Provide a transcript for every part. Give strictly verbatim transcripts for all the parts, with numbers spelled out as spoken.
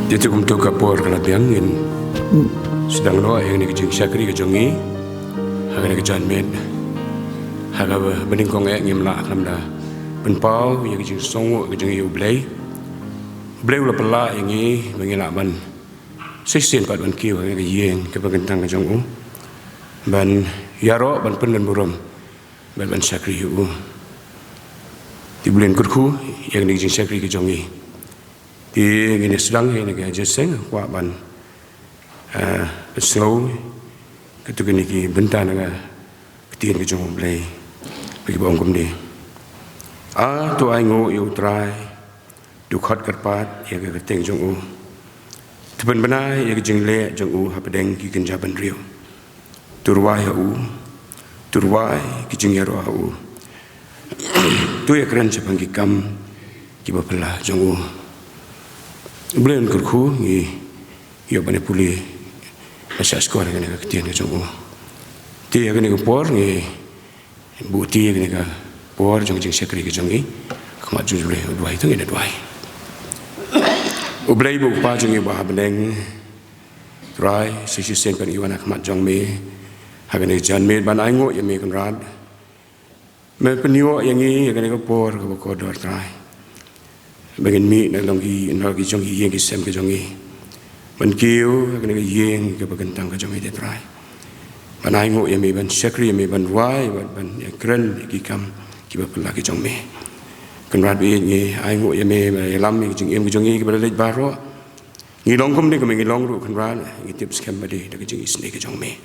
Te kumto ka por ka la biang, ngin sdang noh ïa kane ka jingshakri ka jong ngi ha kane ka janmiet. Ha kaba nyngkong eh ngim lah khlem da pynpaw ïa ka jingsngewnguh ka jong ngi ïa U Blei. U Blei u la pynlah ïa ngi ba ngin lah ban sa shisien pat ban kiew ha kane ka ïing kaba kyntang ka jong u, ban ïaroh, ban pyndonburom, ban, ban shakri ïa u. Te U Blei un kyrkhu ïa kane ka jingshakri ka jong ngi. Te ngin ïa sdang ïa kane ka jingïaseng, kwah ban, eh, pynsngew katto katne ki bynta na ka Ktien ka jong U Blei, ba ki ong kumne: A, to ainguh ïa U Trai, to khot kyrpad ïa ka kyrteng jong u, to pynbna ïa ka jingleh jong u hapdeng ki kynja bynriew. To rwai ha u, to rwai ki jingïaroh ha u, to ïakren shaphang ki kam kiba phylla jong u. U Blei un kyrkhu, ngi ïoh ban ïa pule, ba sha skor ïa kane ka ktien ka jong u. Te ïa kane ka por ngi buh ïa kane ka por jong ka jingshakri ka jong ngi ha khmat jong U Blei. U duwai, to ngin ïa duwai. U Blei bad U Kpa jong ngi uba ha bneng, Trai, sa shisien pat ngi wan ha khmat jong me ha kane ka janmiet ban ainguh ïa me Kynrad. Me pynïoh ïa ngi ïa kane ka por kaba kordor Trai, ba ngin mih na long ki, na long ki jong ki ïing ki sem ka jong ngi, ban kiew ha kane ka ïing kaba kyntang ka jong ngi te Trai, ban ainguh ïa me, ban shakri ïa me, ban rwai, ban, ban ïakren ïa ki kam kiba phylla ki jong me. Kynrad baieit, ngi ainguh ïa me, me ïalam ïa ki jingim ki jong ngi kiba la leit baroh. Ngi long kumne kumne, ngi long ruh Kynrad, ngi tip skhem ba dei da ka jingisynei ka jong me.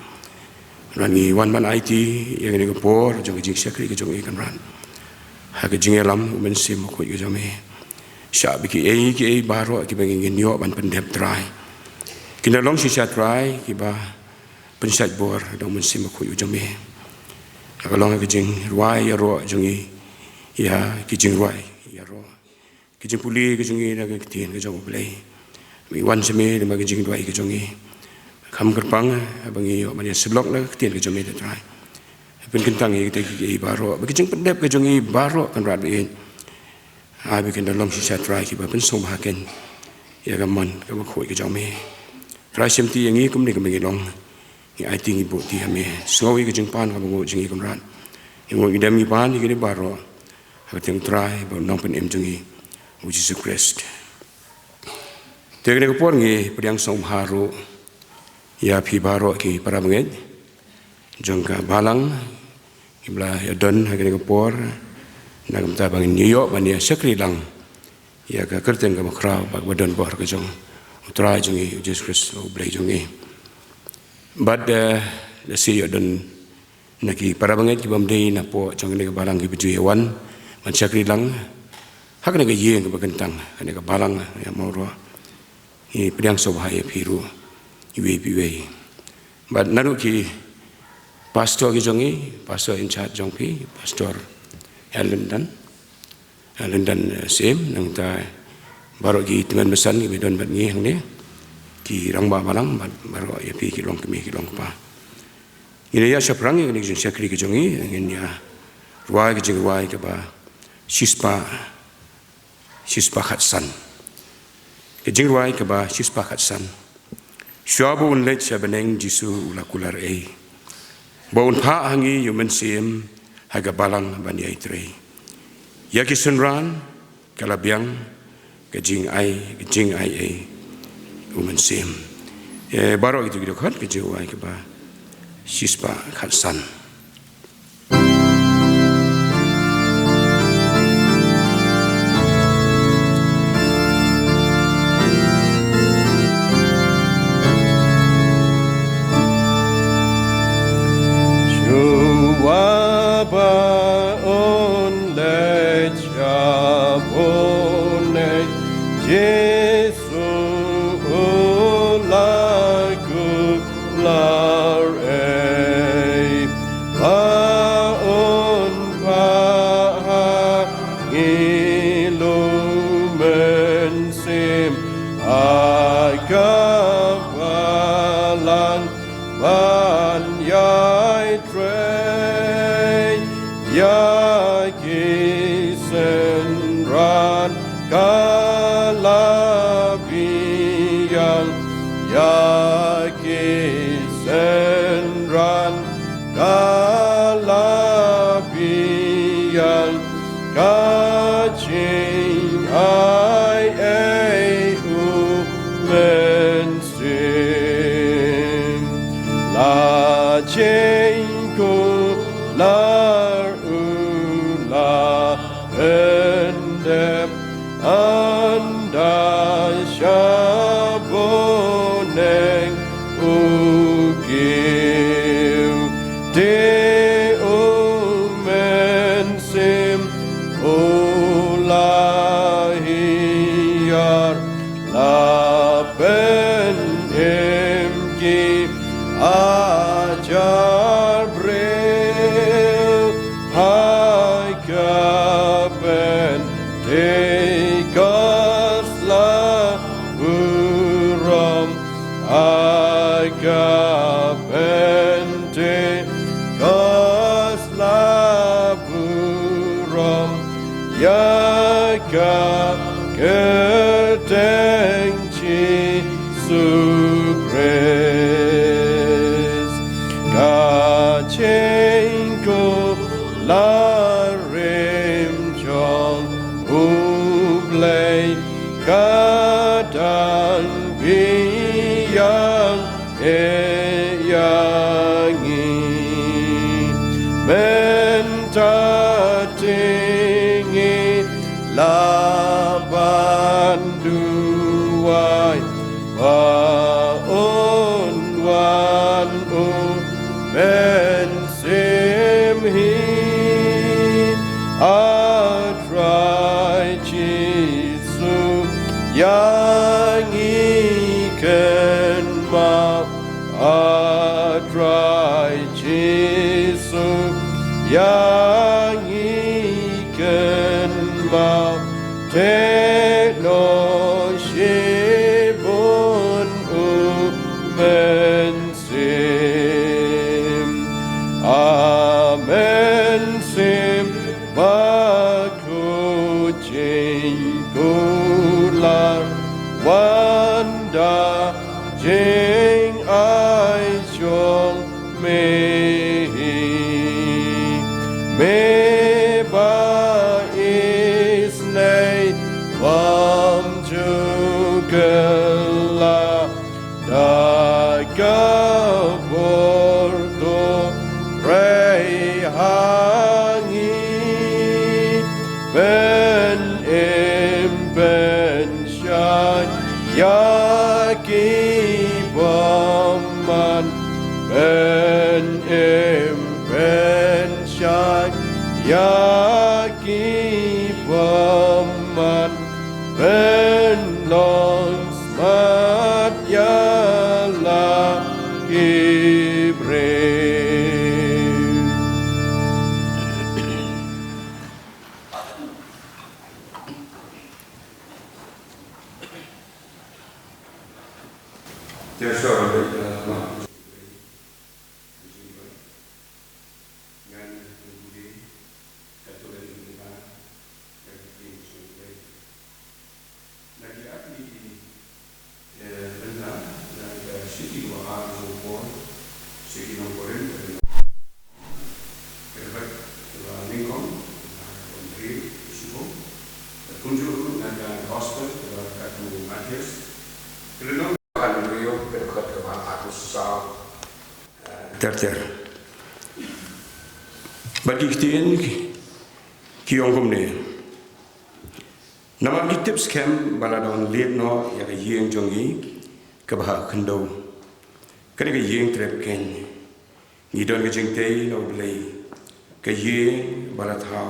Kynrad, ngi wan ban aiti ïa kane ka por jong ka jingshakri ka jong ngi Kynrad ha ka jingïalam U Mynsiem Bakhuid ka jong me. Shah ba kiei kiei baroh kiba ngin ïoh ban pyndep Trai, kin da long shisha Trai kiba pynshait bor da U Mynsiem Bakhuid u jong me. Ka long ka jingrwai ïaroh jong ngi ïa ki jingrwai ïaroh, ki jingpule ki jong ngi na ka ktien ka jong U Blei. Ngi wan sha me namar ka jingduwai ka jong ngi. Kham kyrpang ba ngi ïoh ban ïa syllok na ka ktien ka jong me te Trai. Pynkyntang ïa kita kiei baroh, ba ki jingpyndep ka jong ngi baroh Kynrad baieit, ai ba kin da long shisha Trai kiba pynsngewbha keiñ ïa ka mon kaba khuid ka jong me. Trai, shim ti ïa ngi kumne kumne ngi long. Ngi aiti, ngi buh ti ha me. Sngew ïa ka jingpan kaba nguh jong ngi Kynrad. Ngi nguh, ngi dem, ngi pan ïa kine baroh ha ka kyrteng U Trai bad U Nongpynim jong ngi, U Jisu Khrist. Te kane ka por ngi pdiang sngewbha ruh ïa phi baroh ki para bangeit jong ka balang kiba la ïadon ha kane ka por, na ka bynta ba ngin ïoh ban ïa shakri lang ïa ka kyrteng kaba khraw bad kaba donbor ka jong U Trai jong ngi U Jisu Khrist, U Blei jong ngi. Bad, eh, lehse ïoh don na ki para bangeit ki bym dei na poh jong kane ka balang kiba ju ïa wan ban shakri lang ha kane ka ïing kaba kyntang, kane ka balang ïa Mawroh. Ngi pdiang sngewbha ïa phi ruh, iwei pa iwei. Bad naduh ki pastor ki jong ngi, pastor in charge jong phi, Pastor Alan Dan, Alan Dan, eh, Syiem, nangta baroh ki tymmen basan kiba don bad ngi hangne, ki rangbah balang, bad baroh ïa phi ki longkmie ki longkpa. Ngin ïa shaphrang ïa kane ka jingshakri ka jong ngi, ngin ïa rwai ka jingrwai kaba shispah, shispah khatsan. Ka jingrwai kaba shispah khatsan. Shuwa ba un leit sha bneng Jisu u la kular ei, ba un phah ha ngi ïa U Mynsiem ha ka balang ban ïai trei. Ïa ki synran ka la biang ka jingai, ka jingai ei U Mynsiem. Eh, baroh kito ki dkhot, ka jingrwai kaba shispah khatsan. Shuwa ba un leit sha bneng Jisu u la kular ei, ba un phah ha ngi U Mynsiem ha ka balang ban ïai trei. Ïa ki synran ka la biang Jing ai ei u Mynsiem, la jingkular u la pyndep ynda sha bneng u kiew. Te u Mynsiem u la hiar, la pynim ki hajar briew ha ka Pentekost la burom, ha ka Pentekost la burom ïa ka kyrteng Jisu Khrist. Ka jingkular rim jong U Blei ka dang biang ïa ngi. Mynta te ngi la ban duwai ba un wan u Mynsiem hi. A Trai Jisu, ïa ngi kynmaw. A Trai Jisu, ïa ngi kynmaw. Te noh shibun u Mynsiem. A Mynsiem Bakhuid, jingkular wan da jingai jong me hi. Me ba isynei bym ju kylla da ka bor, to trei ha ngi. Pynim pynshai ïa ki bymman. Pynim pynshai ïa ki bymman. Pynlong smat ïa la ki briew. Ter ter. Bad ki ktien ki ong kumne. Namar ngi tip skhem ba la don leit noh ïa ka ïing jong ngi kaba ha khyndew. Kane ka ïing trep keiñ. Ngi don ka jingtei na U Blei, ka ïing ba la thaw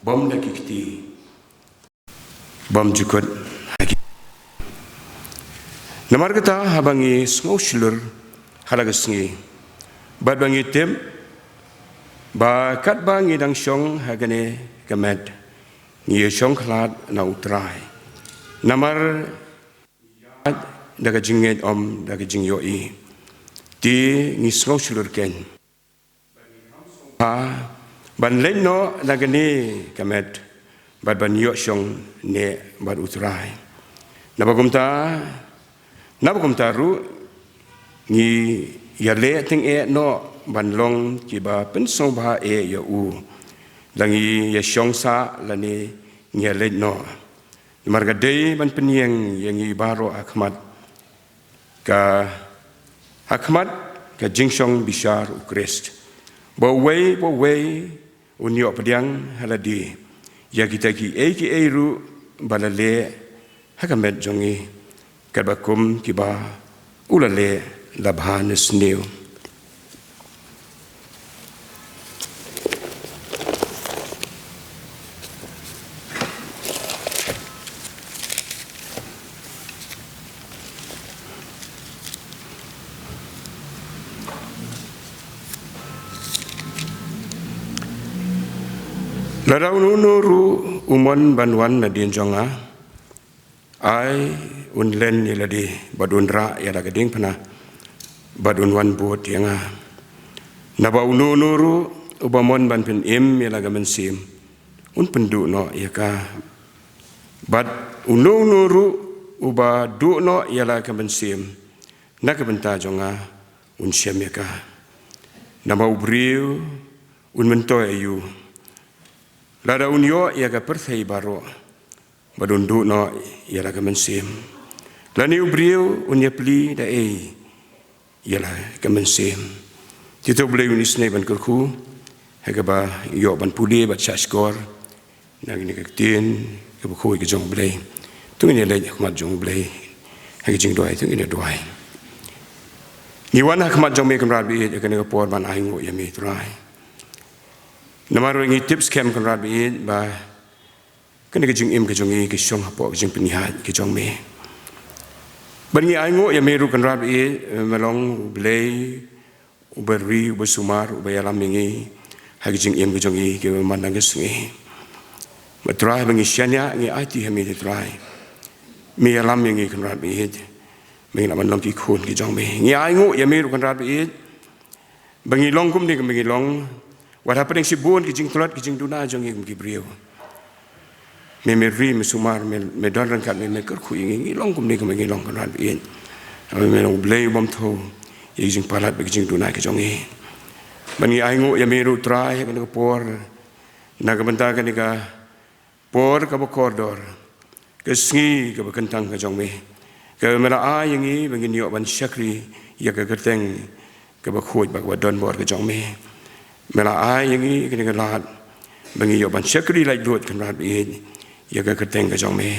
bym da ki kti, bym jukut ha ki. Namar kata, haba ngi sngew shlur ha la ka sngi, bad ba ngi tip ba katba ngi dang shong ha kane ka met, ngi ïa shong khlad na U Trai. Namar da ka jingngeit, ym da ka jingïohi. Te ngi sngew shlur keiñ ha ban leit noh na kane ka met bad ban ïoh shong ne bad U Trai. Naba kumta, naba kumta ruh ngi ïaleh tyngeh noh ban long kiba pynsngewbha eh ïa u. Da ngi ïa shong sah lane ngi ïa leit noh. Namar ka dei ban pynïeng ïa ngi baroh ha khmat ka, ha khmat ka jingshong bishar u Khrist. Ba uwei, ba uwei un ïoh pdiang ha lade ïa kita kiei kiei ruh ba la leh ha ka met jong ngi, katba kum kiba u la leh la bha ne sniew. Lada uno uno ruh u mon ban wan nadien jong nga, ai un len ïa lade, bad un rah ïa la ka diengphna, bad un wan bud ïa nga. Naba uno uno ruh uba mon ban pynim ïa la ka mynsiem, un pynduh noh ïa ka. Bad uno uno ruh uba duh noh ïa la ka mynsiem na ka bynta jong nga, un shem ïa ka. Naba u briew un myntoi aïu, lada un ïoh ïa ka pyrthei baroh, bad un duh noh ïa la ka mynsiem? Lane u briew un ïapli da ei ïa la ka mynsiem? Te to U Blei un isynei ban kyrkhu ha kaba ïoh ban pule bad shahshkor na kane ka ktien kaba khuid ka jong U Blei. To ngin ïa leit ha khmat jong U Blei ha ka jingduwai, to ngin ïa duwai. Ngi wan ha khmat jong me Kynrad baieit ha kane ka por ban ainguh ïa me Trai. Namar ngi tip skhem Kynrad baieit ba kane ka jingim ka jong ngi ka shong hapoh ka jingpynïaid ka jong me. Bad ngi ainguh ïa me ruh Kynrad baieit, me long U Blei uba ri, uba sumar, uba ïalam ïa ngi ha ka jingim ka jong ngi kaba man la ka sngi. Bad Trai, ba ngi shaniah, ngi aiti ha me te Trai, me ïalam ïa ngi Kynrad baieit, ba ngin lah ban long ki khun ki jong me. Ngi ainguh ïa me ruh Kynrad baieit, ba ngi long kumne kumba ngi long, wat hapdeng shibun ki jingtlot ki jingduna jong ngi kum ki briew, me, me ri, me sumar, me, me don ryngkat, me, me kyrkhu ïa ngi, ngi long kumne kumba ngi long Kynrad baieit. Me, me long U Blei u bym thew ïa ki jingpalat bad ki jingduna ki jong ngi. Bad ngi ainguh ïa me ruh Trai ha kane ka por, na ka bynta kane ka por kaba kordor, ka sngi kaba kyntang ka jong me, kaba me la ai ïa ngi ba ngin ïoh ban shakri ïa ka kyrteng kaba khuid bad kaba donbor ka jong me. Me la ai ïa ngi kane ka lad ba ngi ïoh ban shakri laitluid Kynrad baieit ïa ka kyrteng ka jong me.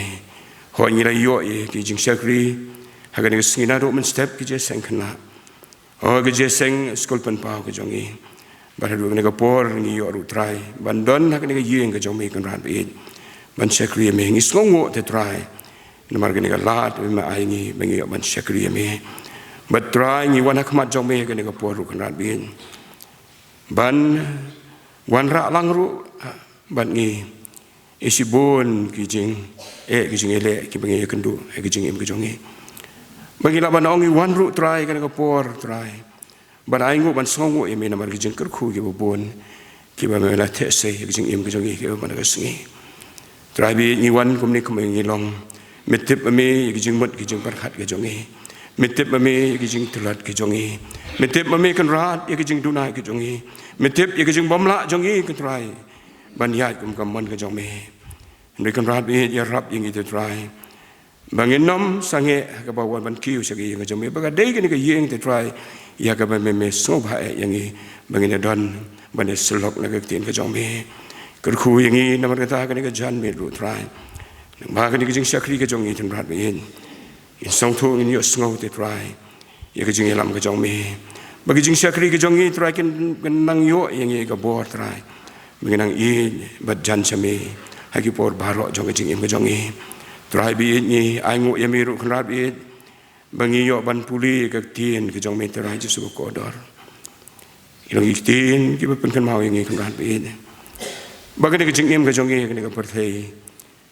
Hooid, ngi la ïoh ïa ki jingshakri ha kane ka sngi naduh mynstep, ki jingïaseng khynnah, oh, ki jingïaseng skul pynpaw ka jong ngi. Bad haduh kane ka por ngi ïoh ruh Trai ban don ha kane ka ïing ka jong me Kynrad baieit, ban shakri ïa me. Ngi sngewnguh te Trai namar kane ka lad ba me ai ïa ngi ba ngi ïoh ban shakri ïa me. Bad Trai, ngi wan ha khmat jong me ha kane ka por ruh Kynrad baieit, ban wanrah lang ruh bad ngi ïa shibun ki jingeh, ki jingeh leh kiba ngi ïakynduh ha ki jingim ki jong ngi. Ba ngi lah ban ong ngi wan ruh Trai ha kane ka por Trai, ban ainguh, ban sngewnguh ïa me namar ki jingkyrkhu kiba bun kiba me la theh sei ha ki jingim ki jong ngi kiba man la ka sngi. Trai baieit, ngi wan kumne kumba ngi long. Me tip ma me ïa ki jingmut ki jingpyrkhat ki jong ngi. Me tip ma me ïa ki jingtlot ki jong ngi. Me tip ma me Kynrad ïa ki jingduna ki jong ngi. Me tip ïa ki jingbymlah jong ngi Kynrad Trai, ban ïaid kum ka mon ka jong me. Hynrei Kynrad baieit, ïarap ïa ngi te Trai, ba ngin nym sangeh ha kaba wan ban kiew sha ka ïing ka jong me, ba ka dei kane ka ïing te Trai ïa kaba me, me sngewbha eh ïa ngi ba ngin ïa don ban ïa syllok na ka ktien ka jong me. Kyrkhu ïa ngi namar kata kane ka janmiet ruh Trai, namar kane ka jingshakri ka jong ngi Kynrad baieit, ngin sngewthuh, ngin ïohsngew te Trai ïa ka jingïalam ka jong me, ba ka jingshakri ka jong ngi Trai kin, kin nang ïoh ïa ngi ka bor Trai, ba ngin nang ïeit bad jan sha me ha ki por baroh jong ka jingim ka jong ngi. Trai baieit, ngi ainguh ïa me ruh Kynrad baieit, ba ngi ïoh ban pule ïa ka ktien ka jong me Trai Jisu ba kordor. Ki long ki ktien kiba pynkynmaw ïa ngi Kynrad baieit, ba kane ka jingim ka jong ngi ha kane ka pyrthei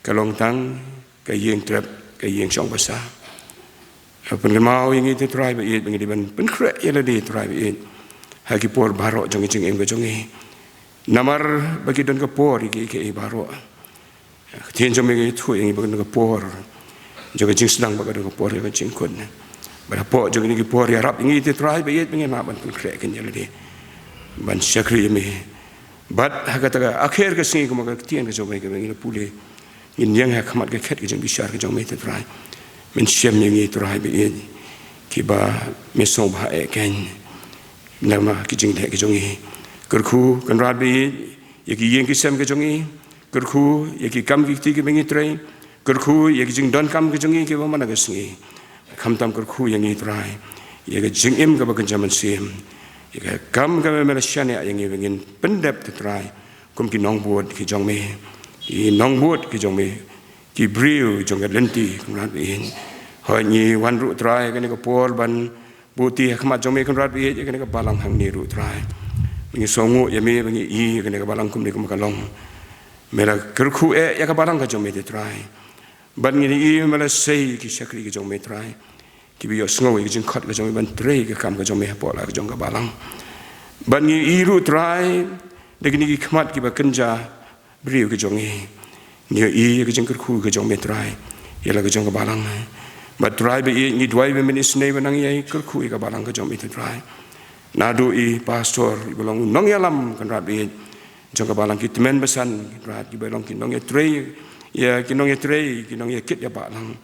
ka long tang ka ïing trep, ka ïing shong basa. Pynkynmaw ïa ngi te Trai baieit, ba ngi dei ban pynkhreh ïa lade Trai baieit ha ki por baroh jong ka jingim ka jong ngi. Namar ba ki don ka por ïa kiei kiei baroh. Ka ktien jong me ka ïathuh ïa ngi ba ka don ka por jong ka jingsdang, ba ka don ka por jong ka jingkut. Bad hapoh jong kine ki por, ïarap ïa ngi te Trai baieit, ba ngin lah ban pynkhreh kynja lade ban shakri ïa me. Bad ha kata ka akher ka sngi, kumba ka ktien ka jong me kaba ngi la pule, Ngin ïeng ha khmat ka khet ka jingbishar ka jong me, Trai. Men shem ïa ngi, Trai, baieit, kiba me sngewbha eh kein namar ki jingleh ki jong ngi. Kyrkhu, Kynrad baieit, ïa ki ïing ki sem ki jong ngi. Kyrkhu ïa ki kam ki kti kiba ngi trei. Kyrkhu ïa ki jingdonkam ki jong ngi kiba man la ka sngi. Khamtam kyrkhu ïa ngi, Trai, ïa ka jingim kaba kynja mynsiem, ïa ka kam kaba me la shaniah ïa ngi ba ngin pyndep, Trai, kum ki nongbud ki jong me, ki nongbud ki jong me, ki briew jong ka lynti, Kynrad baieit. Hooid, ngi wan ruh, Trai, kane ka por ban buh kti ha khmat jong me, Kynrad baieit, ïa kane ka balang hangne ruh, Trai. Ngi sngewnguh ïa me ba ngi i ïa kane ka balang kumne kum ka long. Me la kyrkhu eh ïa ka balang ka jong me, Trai. Bad ngi i me la sei ki shakri ki jong me, Trai, kiba ïohsngew ïa ka jingkhot ka jong me ban trei ka kam ka jong me hapoh la ka jong ka balang. Bad ngi i ruh, Trai, da kine ki khmat kiba kynja briew ki jong ngi, ngi i ïa ka jingkyrkhu ka jong me, Trai, ïa la ka jong ka balang. Bad, Trai baieit, ngi duwai ba men isynei ban nang ïai kyrkhu ïa ka balang ka jong me, Trai. Naduh i pastor iba long u nongïalam, Kynrad baieit, jong ka balang, ki tymmen basan, Kynrad, kiba long ki nongïatrei, ïa ki nongïatrei, ki nongïakit ïa balang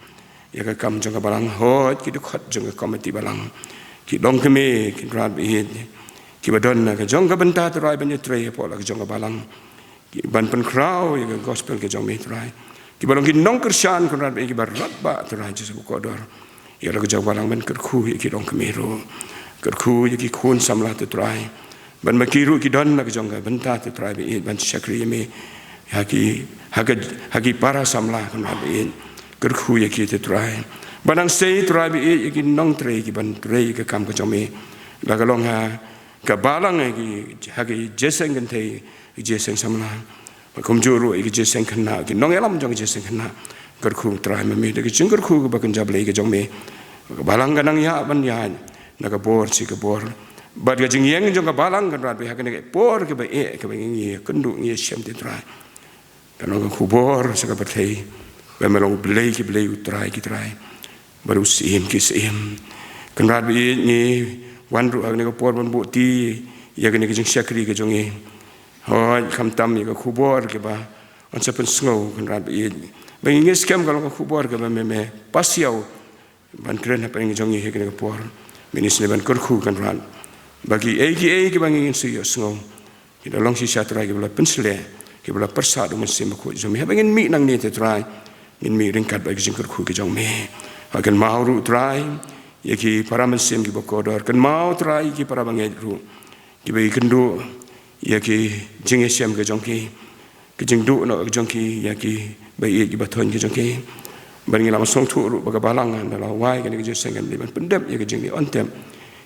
ïa ka kam jong ka balang, hooid, ki dkhot jong ka komiti balang, ki longkmie, Kynrad baieit, kiba don na ka jong ka bynta, Trai, ban ïatrei hapoh la ka jong ka balang, ki ban pynkhraw ïa ka gospel ka jong me, Trai. Kiba long ki nongkyrshan, Kynrad baieit, kiba radbah, Trai Jisu bakordor, ïa la ka jong ka balang. Men kyrkhu ïa ki longkmie ruh. Kyrkhu ïa ki khun samla, Trai. Bad ma ki ruh ki don la ka jong ka bynta, Trai baieit, ban shakri ïa me ha ki, ha ka, ha ki para samla, Kynrad baieit. Kyrkhu ïa ki, Trai. Bad nang sei, Trai baieit, ïa ki nongtrei kiban trei ka kam ka jong me, la ka long ha ka balang, ha ki, ha ki jingïaseng kynthei, ki jingïaseng samla, bad kumjuh ruh ïa ki jingïaseng khynnah, ki nongïalam jong ki jingïaseng khynnah. Kyrkhu, Trai, ma me da ka jingkyrkhu kaba kynja Blei ka jong me, ka balang kan nang ïaid ban ïaid na ka bor sha ka bor. Bad ka jingïeng jong ka balang, Kynrad baieit, ha kane ka por kaba eh, kaba ngi ïakynduh, ngi ïashem, Trai, kan long ka khubor sha ka pyrthei ba me long u Blei ki blei, u Trai ki trai, bad u Syiem ki syiem. Kynrad baieit, ngi wan ruh ha kane ka por ban buh kti ïa kane ka jingshakri ka jong ngi. Hooid, khamtam ïa ka khubor kaba yn sa pynsngew, Kynrad baieit, ba ngi ngeit skhem ka long ka khubor kaba me, me pasiaw ban kren hapdeng jong ngi ha kane ka por. Men isynei ban kyrkhu, Kynrad, ba kiei kiei kiba ngi ngin sa ïohsngew, ki da long shisha, Trai, kiba la pynsleh, kiba la pyrsad da u Mynsiem Bakhuid jong me. Haba ngin mih nangne, Trai, ngin mih ryngkat bad ka jingkyrkhu ka jong me. Bad kynmaw ruh, Trai, ïa ki para mynsiem kiba kordor. Kynmaw, Trai, ïa ki para bangeit ruh, kiba ïakynduh ïa ki jingïashem ka jong ki, ka jingduh noh ka jong ki ïa ki baieit, ki bathoiñ ka jong ki. Bad ngi la sngewthuh ruh ba ka balang kan da la wai kane ka jingïaseng, kan dei ban pyndep ïa ka jingleh, pyndep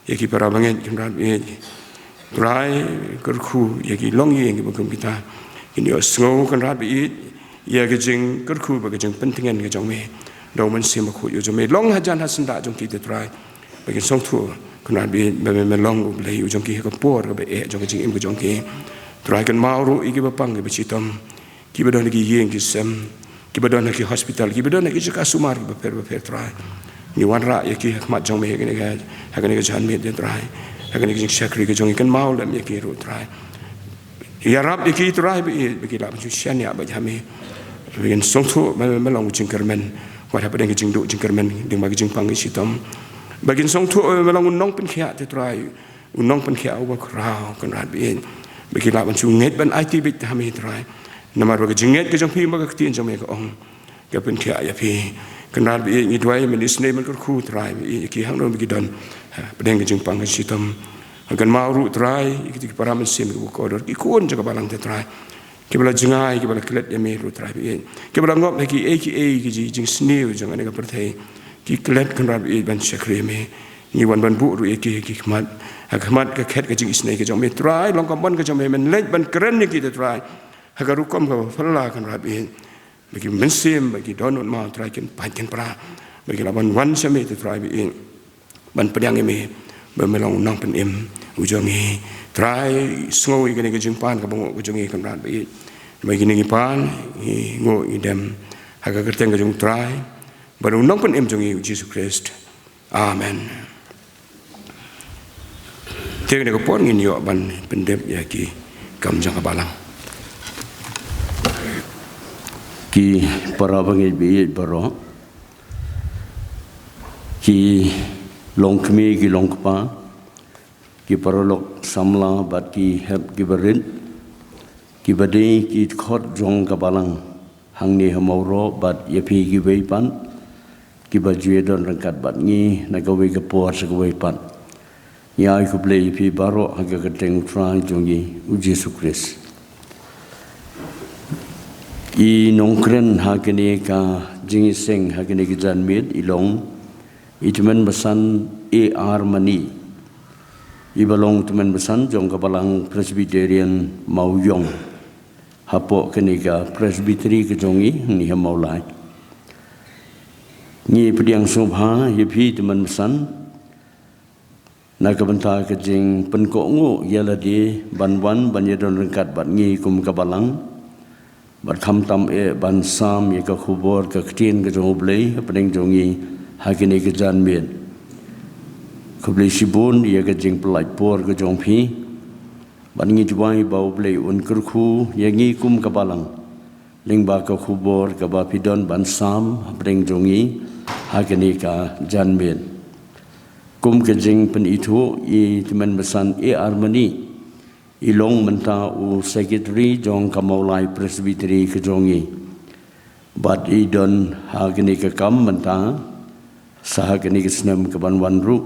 ïa ki para bangeit, Kynrad baieit. Trai, kyrkhu ïa ki longïing kiba kum kita, kin ïohsngew, Kynrad baieit, ïa ka jingkyrkhu bad ka jingpyntngen ka jong me da u Mynsiem Bakhuid jong me. Long hajan hasyndah jong ki, Trai, ba kin sngewthuh, Kynrad baieit, ba me, me long u Blei u jong ki ha ka por kaba eh jong ka jingim ka jong ki. Trai, kynmaw ruh ïa kiba pang, kiba shitom, kiba don ha ki ïing ki sem, kiba don ha ki hospital, kiba don ha ki jaka sumar kiba pher bapher, Trai. Ngi wanrah ïa ki ha khmat jong me ha kane ka, ha kane ka janmiet, Trai, ha kane ka jingshakri ka jong ngi. Kynmaw lem ïa ki ruh, Trai. Ïarap ïa ki, Trai baieit, ba ki lah ban shu shaniah bad ha me, ba kin sngewthuh ba me long u jingkyrmen, wat hapdeng ka jingduh jingkyrmen, hadien ba ka jingpang ka shitom, ba kin sngewthuh ba me long u nongpynkhiah, Trai, u nongpynkhiah uba khraw, Kynrad baieit, ba ki lah ban shu ngeit ban aiti beit ha me, Trai. Namar ba ka jingngeit ka jong phi bad ka ktien jong me ka ong, ka pynkhiah ïa phi. Kynrad baieit, ngi duwai, men isynei men kyrkhu, Trai baieit, ïa ki hangno ba ki don hapdeng ka jingpang ka shitom. Kynmaw ruh, Trai, ïa ki para mynsiem kiba kordor, ki khun jong ka balang, Trai, kiba la jngai, kiba la klet ïa me ruh, Trai baieit, kiba la ngop ha kiei kiei ki ji-, jingsniew jong kane ka pyrthei, ki klet, Kynrad baieit, ban shakri ïa me. Ngi wan ban buh ruh ïa ki ha ki khmat, ha khmat ka khet ka jingisynei ka jong me, Trai. Long ka mon ka jong me, men leit ban kren ïa ki, Trai, ha ka rukom kaba phylla, Kynrad baieit, ba ki mynsiem, ba ki dohnud maw, Trai, kin pait kin pra, ba ki lah ban wan sha me, Trai baieit, ban pdiang ïa me, ba me long u Nongpynim u jong ngi. Trai, sngew ïa kane ka jingpan kaba nguh ka jong ngi, Kynrad baieit, ba kine ngi pan, ngi nguh, ngi dem ha ka kyrteng ka jong u Trai bad u Nongpynim jong ngi, u Jisu Khrist. Amen. Te kane ka por ngin ïoh ban pyndep ïa ki kam jong ka balang. Ki para bangeit baieit baroh, ki longkmie ki longkpa, ki paralok samla bad ki hep ki barit, ki badei ki dkhot jong ka balang hangne ha Mawroh bad ïa phi kiwei pat kiba ju ïadon ryngkat bad ngi na kawei ka por sha kawei pat. Ngi ai khublei ïa phi baroh ha ka kyrteng u Trai jong ngi u Jisu Khrist. I nongkren ha kane ka jingïaseng ha kane ka janmiet i long i tymmen basan A R Mani, iba long tymmen basan jong ka balang Presbyterian Mawïong hapoh kane ka Presbytery ka jong ngi hangne ha Mawlai. Ngi pdiang sngewbha ïa phi tymmen basan na ka bynta ka jingpynkohnguh ïa lade ban wan ban ïadon ryngkat bad ngi kum ka balang, bad khamtam eh ban sam ïa ka khubor ka ktien ka jong U Blei hapdeng jong ngi ha kane ka janmiet. Khublei shibun ïa ka jingpyllait por ka jong phi, bad ngi duwai ba U Blei un kyrkhu ïa ngi kum ka balang lyngba ka khubor kaba phi don ban sam hapdeng jong ngi ha kane ka janmiet. Kum ka jingpynithuh, i tymmen basan A R Mani i long mynta u Secretary jong ka Mawlai Presbytery ka jong ngi, bad i don ha kane ka kam mynta sa ha kane ka snem kaban wan ruh.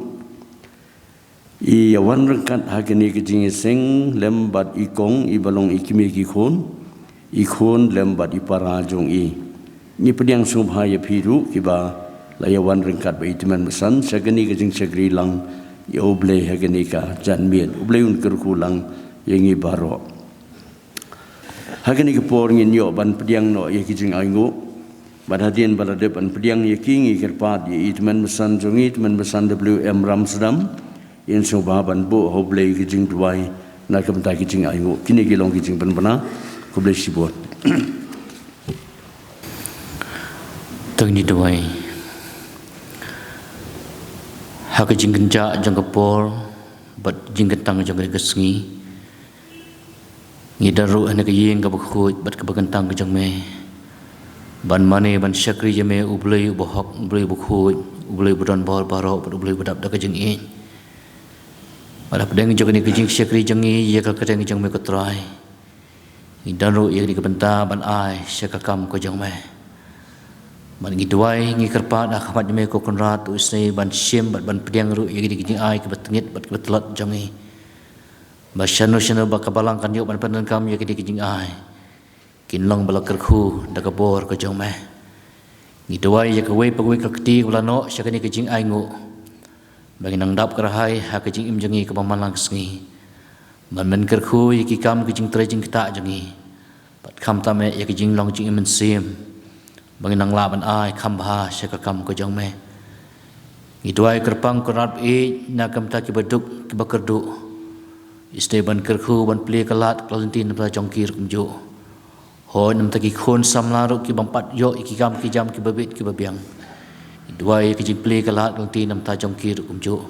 I ïawan ryngkat ha kane ka jingïaseng lem bad i kong iba long i kmie ki khun, i khun lem bad i para jong i. Ngi pdiang sngewbha ïa phi ruh kiba la ïawan ryngkat bad i tymmen basan sha kane ka jingshakri lang ïa U Blei ha kane ka janmiet. U Blei un kyrkhu lang ïa ngi baroh. Ha kane ka por ngin ïoh ban pdiang noh ïa ki jingainguh. Bad hadien ba la dep ban pdiang ïa ki, ngi kyrpad ïa i tymmen basan jong ngi, tymmen basan W M Ramsdam, yn sngewbha ban buh ha U Blei ka jingduwai na ka bynta ki jingainguh. Kine ki long ki jingpynbna. Khublei shibun. To ngin ïa duwai. Ha ka jingkynjah jong ka por bad jingkyntang jong ka sngi, ngi don ruh ha kane ka ïing kaba khuid bad kaba kyntang ka jong me, ban mane ban shakri ïa me, U Blei uba hok, U Blei uba khuid, U Blei uba don bor baroh bad U Blei uba dap da ka jingïeit. Bad hapdeng jong kane ka jingshakri jong ngi ïa ka kyrteng jong me, ko Trai, ngi don ruh ïa kane ka bynta ban ai sha ka kam ka jong me. Bad ngi duwai, ngi kyrpad ha khmat jong me, ko Kynrad, to isynei ban shim bad ban pdiang ruh ïa kine ki jingai kiba tyngit bad kiba tlot jong ngi, ba shano shano ba ka balang kan ïoh ban pyndonkam ïa kine ki jingai, kin long ba la kyrkhu da ka bor ka jong me. Ngi duwai ïa kawei pa kawei ka kti kaba la noh sha kane ka jingainguh, ba ngin nang dap kyrhai ha ka jingim jong ngi kaba man la ka sngi, ban men kyrkhu ïa ki kam ki jingtrei jingktah jong ngi, bad khamtam eh ïa ka jinglong jingim mynsiem, ba ngin nang lah ban ai kham bha sha ka kam ka jong me. Ngi duwai, kyrpang, Kynrad, ïa na ka bynta kiba duk kiba kyrduh, isynei ban kyrkhu ban plie ka lad ka lynti na ka bynta jong ki ruh kumjuh. Hooid, na ka bynta ki khun samla ruh ki bym pat ïoh ïa ki kam ki jam kiba bit kiba biang, ngi duwai ïa ka jingplie ka lad ka lynti na ka bynta jong ki ruh kumjuh.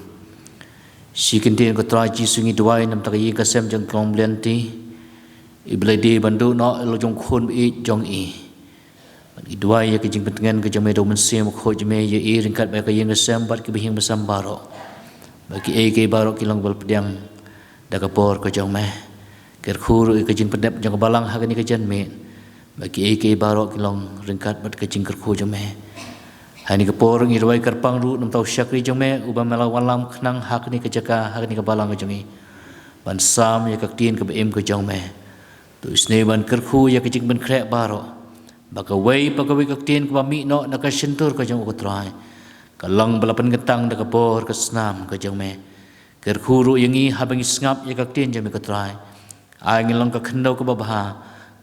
Shi kyntien, ko Trai Jisu, ngi duwai na ka bynta ka ïing ka sem jong ka Long Byllianti, iba la dei ban duh noh ïa la jong u khun ba ïeit jong i. Bad ngi duwai ïa ka jingpyntngen ka jong me da U Mynsiem Bakhuid jong me ïa i ryngkat bad ka ïing ka sem bad kiba ïeng ba sem baroh, ba kiei kiei baroh kin long ba la pdiang da ka bor ka jong me. Kyrkhu ruh ïa ka jingpyndep jong ka balang ha kane ka janmiet, ba kiei kiei baroh kin long ryngkat bad ka jingkyrkhu jong me. Ha kane ka por ngi duwai, kyrpang ruh na ka bynta u shakri jong me uba me la wallam khnang ha kane ka jaka, ha kane ka balang ka jong ngi, ban sam ïa ka ktien kaba im ka jong me. To isynei ban kyrkhu ïa ka jingpynkhreh baroh, ba kawei pa kawei ka ktien kaba mih noh na ka shyntur ka jong u, ko Trai, kan long ba la pynkyntang da ka bor ka snam ka jong me. Kyrkhu ruh ïa ngi haba ngi sngap ïa ka ktien jong me, ko Trai. Ai ngin long ka khyndew kaba bha,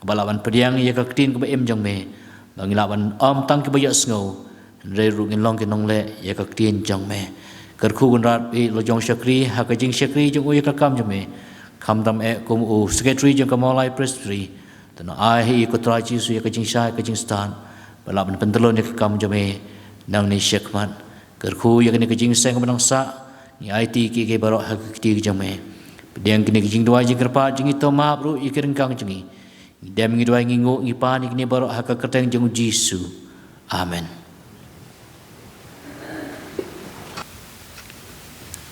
kaba lah ban pdiang ïa ka ktien kaba im jong me, ba ngin lah ban ym tang kiba ïohsngew, hynrei ruh ngin long ki nongleh ïa ka ktien jong me. Kyrkhu, Kynrad, ïa la jong u shakri ha ka jingshakri jong u ïa ka kam jong me, khamtam eh kum u Secretary jong ka Mawlai Presbytery. To nang ai ha i, ko Trai Jisu, ïa ka jingshai ka jingstad, ba lah ban pyntyllun ïa ka kam jong me nangne shakhmat. Kyrkhu ïa kane ka jingïaseng kaba nang sah, ngi aiti kiei kiei baroh ha ka kti ka jong me. Pdiang kine ki jingduwai jingkyrpad jong ngi, to map ruh ïa ki ryngkang jong ngi, Ngi dem, ngi duwai, ngi nguh, ngi pan ïa kine baroh ha ka kyrteng jong u Jisu. Amen.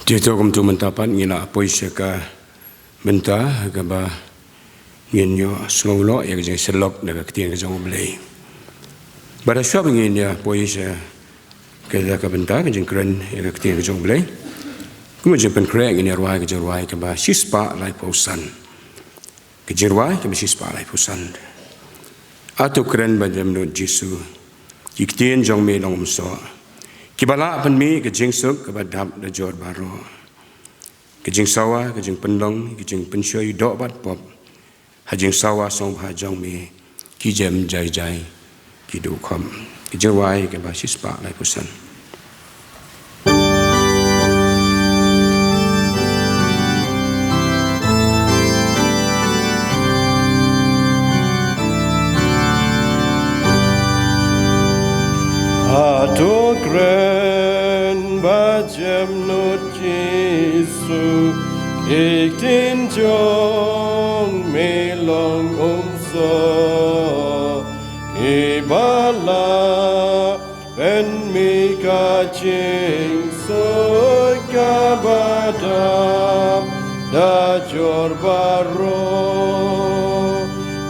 Te to kumto mynta pat ngin ïa poi sha ka bynta kaba ngin ïoh sngew noh ïa ka jingsyllok da ka ktien ka jong u Blei. Bad shuwa ba ngin ïa poi sha kata ka bynta ka jingkren ïa ka ktien ka jong u Blei, kum ka jingpynkhreh ngin ïa rwai ka jingrwai kaba shispah laiphew san. Ka jingrwai kaba shispah laiphew san. A to kren ba jemnud Jisu, ki ktien jong me long umsoh, kiba lah pynmih ka jingsuk kaba dap da jor baroh. Ka jingsawa, ka jingpynlong, ka jingpynshoi doh bad pop, ha jingsawa sngewbha jong me ki jem jai jai, ki duh khop. Ka jingrwai kaba shispah laiphew san. A to kren ba jemnud Jisu, ki ktien jong me long umsoh, kiba lah pynmih ka jingsuk kaba dap da jor baroh.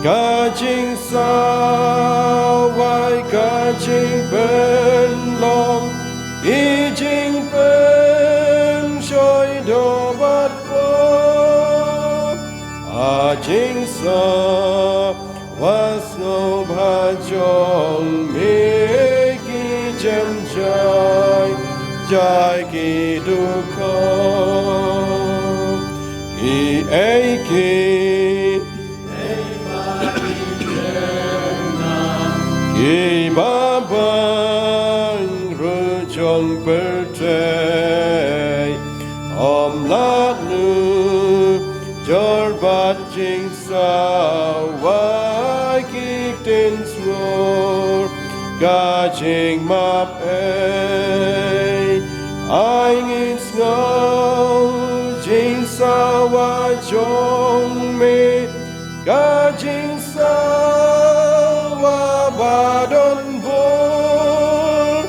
Ka jingsawa, ka jingpynlong, i jingpynshoi doh bad pop, a jingsawa sngewbha jong me ki jem jai jai, ki duh khop. Kiei ki kiba bang ruh jong pyrthei, ym lah nujor bad jingsawa, ki ktien sngur ka jingmap ei. Ai ngin sngew jingsawa jong me, ka jingsawa ba don bor.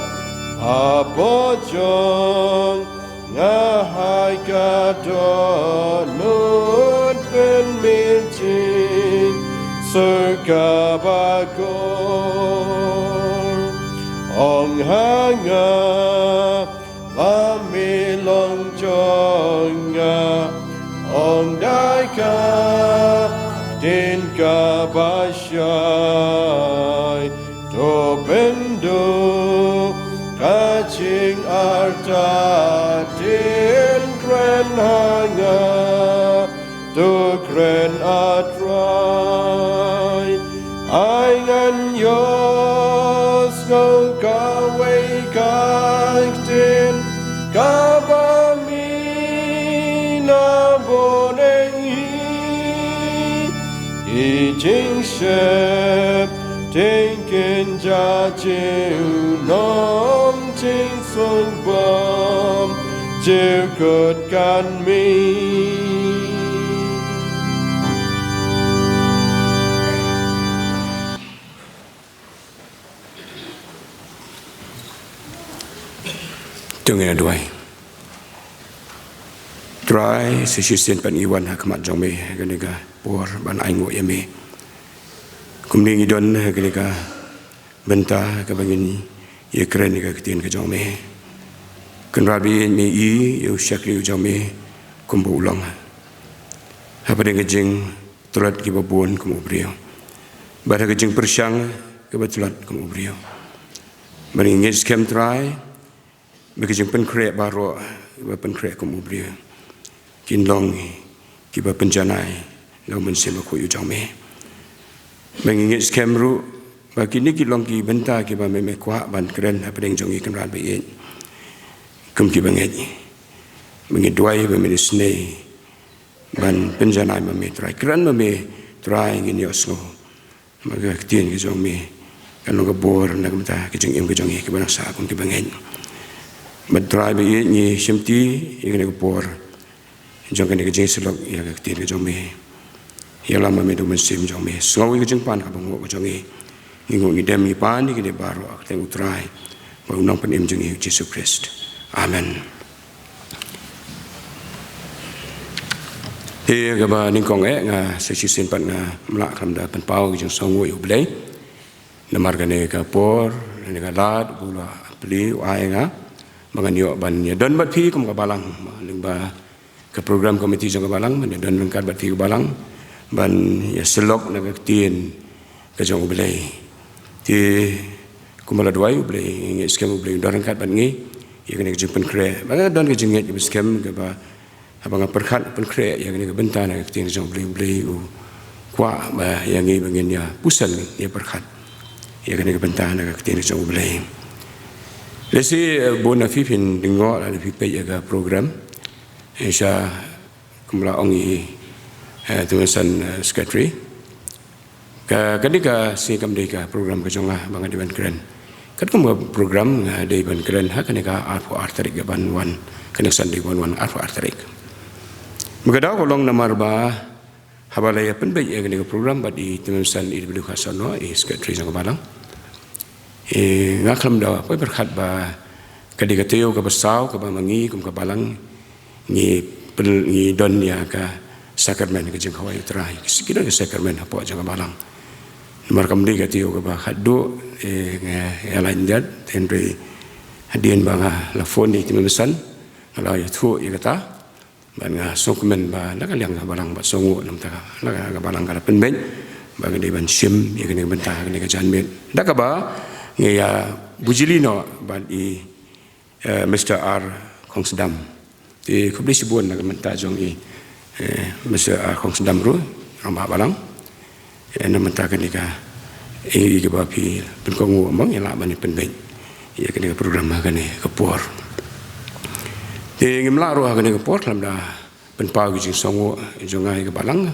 Hapoh jong nga ha ka dohnud pynmih jingsuk kaba kor. Ong ha nga ba me long jong nga, ong da ka ktien kaba shai. To pynduh ka jingartatien, kren ha nga, to kren, A Trai. Ai ngan ïohsngew kawei ka ktien kaba mih na bneng hi. Ki jingsheptieng kin jia junom, jingsuk bymjukut kan mih. To ngin ïa duwai. Trai, sa shisien pat ngi wan ha khmat jong me ha kane ka por ban ainguh ïa me. Kumne ngi don ha kane ka bynta kaba ngin ïa kren ïa ka ktien ka jong me. Kynrad ba ïeit, me ïohi ïa u shakri jong me kumba u long, hapdeng ka jingtlot kiba bun kum u briew, bad ha ka jingpyrshang kaba tlot kum u briew. Bad ngi ngeit skhem, Trai, ba ki jingpynkhreh baroh kiba pynkhreh kum u briew kin long kiba pynjanai na u Mynsiem Bakhuid u jong me. Ba ngi ngeit skhem ruh ba kine ki long ki bynta kiba me, me kwah ban kren hapdeng jong ngi, Kynrad ba ïeit, kum ki bangeit. Ba ngi duwai ba men isynei ban pynjanai ma me, Trai. Kren ma me, Trai, ngin ïohsngew ma ka ktien ka jong me kan long ka bor na ka bynta ka jingim ka jong ngi kiba nang sah kum ki bangeit. Bad Trai ba ïeit, ngi shimti ïa kane ka por jong kane ka jingsyllok ïa ka ktien ka jong me. Ïalam ma me da u Mynsiem jong me. Sngew ïa ka jingpan kaba nguh ka jong ngi. Ngi nguh ngi dem ngi pan ïa kine baroh ha ka kyrteng u Trai bad u Nongpynim jong ngi u Jisu Khrist. Amen. Te kaba nyngkong eh nga sa shisien pat ngam lah khlem da pynpaw ka jingsngewnguh ïa U Blei. Namar kane ka por, kane ka lad, ba u la plie, u ai ïa nga ba ngan ïoh ban ïadon bad phi kum ka balang, lyngba ka program committee jong ka balang, ban ïadon ryngkat bad phi ka balang, ban ïasyllok na ka ktien ka jong U Blei. Te kumba la duwai, U Blei, ngi ngeit skhem U Blei un don ryngkat bad ngi ïa kane ka jingpynkhreh. Ba nga don ka jingngeit kaba skhem kaba haba nga pyrkhat pynkhreh ïa kane ka bynta na ka ktien ka jong U Blei, U Blei u kwah ba ïa ngi ba ngin ïa pyrshang ïa pyrkhat ïa kane ka bynta na ka ktien ka jong U Blei. Lehse, eh, bun na phi phin dang ngoh lada phi peit ïa ka program. Eh, sha kumba la ong i, eh, Tymmen Basan, eh, secretary. Ka, kane ka sngi kam dei ka program ka jong nga ba nga dei ban kren. Katkum ka program nga dei ban kren ha kane ka arphew ar tarik kaban wan, kane ka Sunday kaban wan arphew ar tarik. Ba ka daw ka long namar ba haba la ïa pynbeit ïa kane ka program bad i Tymmen Basan i W Kharsaw noh, i secretary jong ka balang. Eh, nga khlem da poi pyrkhat ba ka dei ka taïew kaba saw kaba ma ngi kum ka balang ngi pyn-, ngi don ïa ka sakramen ka jingkhawai U Trai, ki don ka sakramen hapoh jong ka balang. Namar kam dei ka taïew kaba khatduh, eh, nga ïa lait jat, hynrei hadien ba nga la phone ïa i Tymmen Basan, nga la ïathuh ïa kata. Bad nga sngewkmen ba na ka liang ka balang bad sngewnguh namar ka, na ka, ka balang ka la pynbeit ba ka dei ban shim ïa kane ka bynta, kane ka janmiet. Da kaba ngi ïa bujli noh bad i, eh, Mister R Khongsdam. Te khublei shibun na ka bynta jong i, eh, Mister R Khongsdam ruh, rangbah balang. Eh, na ka bynta kane ka, eh, kaba phi pynkohnguh, ba ngi lah ban pynbeit ïa kane ka program ha kane ka por. Te ngim lah ruh ha kane ka por khlem da pynpaw ka jingsngewnguh jong nga ïa ka balang,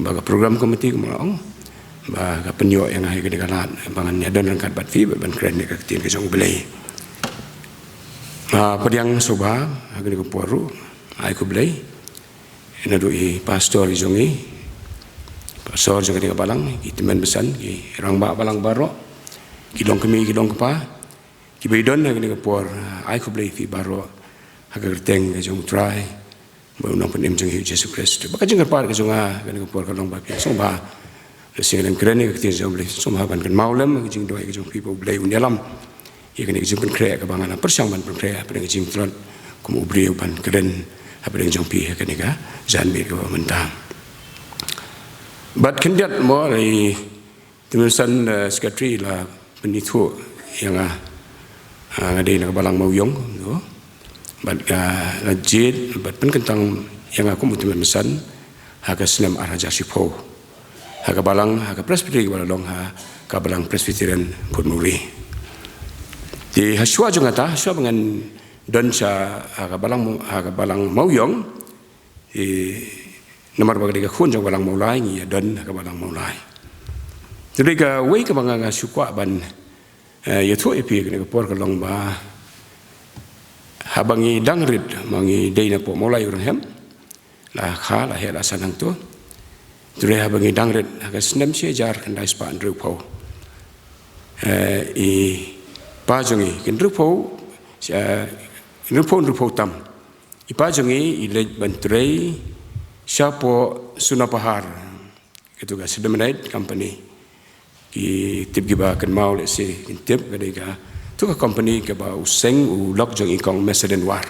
ba ka program committee kumba la ong ba ka pynïoh ïa nga ïa kane ka lad ba ngan ïadon ryngkat bad phi bad ban kren ïa ka ktien ka jong U Blei. Nga pdiang sngewbha ha kane ka por ruh, ai khublei naduh i pastor i jong i, pastor jong kane ka balang, ki Tymmen Basan, ki rangbah balang baroh, ki longkmie, ki longkpa kiba ïadon ha kane ka por. Ai khublei phi baroh ha ka kyrteng ka jong U Trai bad U Nongpynim jong ngi U Jisu Khrist. Ba ka jingkyrpad ka jong nga ha kane ka por ka long ba phi sngewbha, lehse ngan kren ïa ka ktien jong U Blei, sngewbha ban kynmaw lem ka jingduwai ka jong phi ba U Blei un ïalam ïa kane ka jingpynkhreh kaba nga la pyrshang ban pynkhreh hapdeng ka jingtlot kum u briew ban kren hapdeng jong phi ha kane ka janmiet kaba mynta. Bad khyndiat mo, i Tymmen Basan, eh, secretary la pynithuh ïa nga, ah, nga dei na ka balang Mawïong, no? Bad ka la jied bad pynkyntang ïa nga kum u Tymmen Basan ha ka snem ar hajar shiphew ha ka balang, ha ka Presbytery kaba la long ha ka Balang Presbyterian Butmuri. Te hashwa jong kata, hashwa ba ngan don sha ha ka balang, ha ka balang Mawïong, te namar ba ka dei ka khun jong ka balang Mawlai, ngi ïadon ha ka balang Mawlai. Te dei kawei kaba nga, nga shu kwah ban, eh, ïathuh ïa phi ha kane ka por ka long ba haba ngi dang rit, ma ngi dei na poh Mawlai Irongham, la kha la heh la san hangto. Te dei haba ngi dang rit ha ka snem shi hajar khyndai spah hynriewphew, eh, i pa jong ngi, hynriewphew, eh, hynriewphew, hynriewphew tam, i pa jong ngi i leit ban trei shapoh Sunapahar, kato ka Sedemnite Company. Ki tip kiba kynmaw lehse kin tip, ka dei kato ka company kaba u seng u lok jong i kong Macedon War,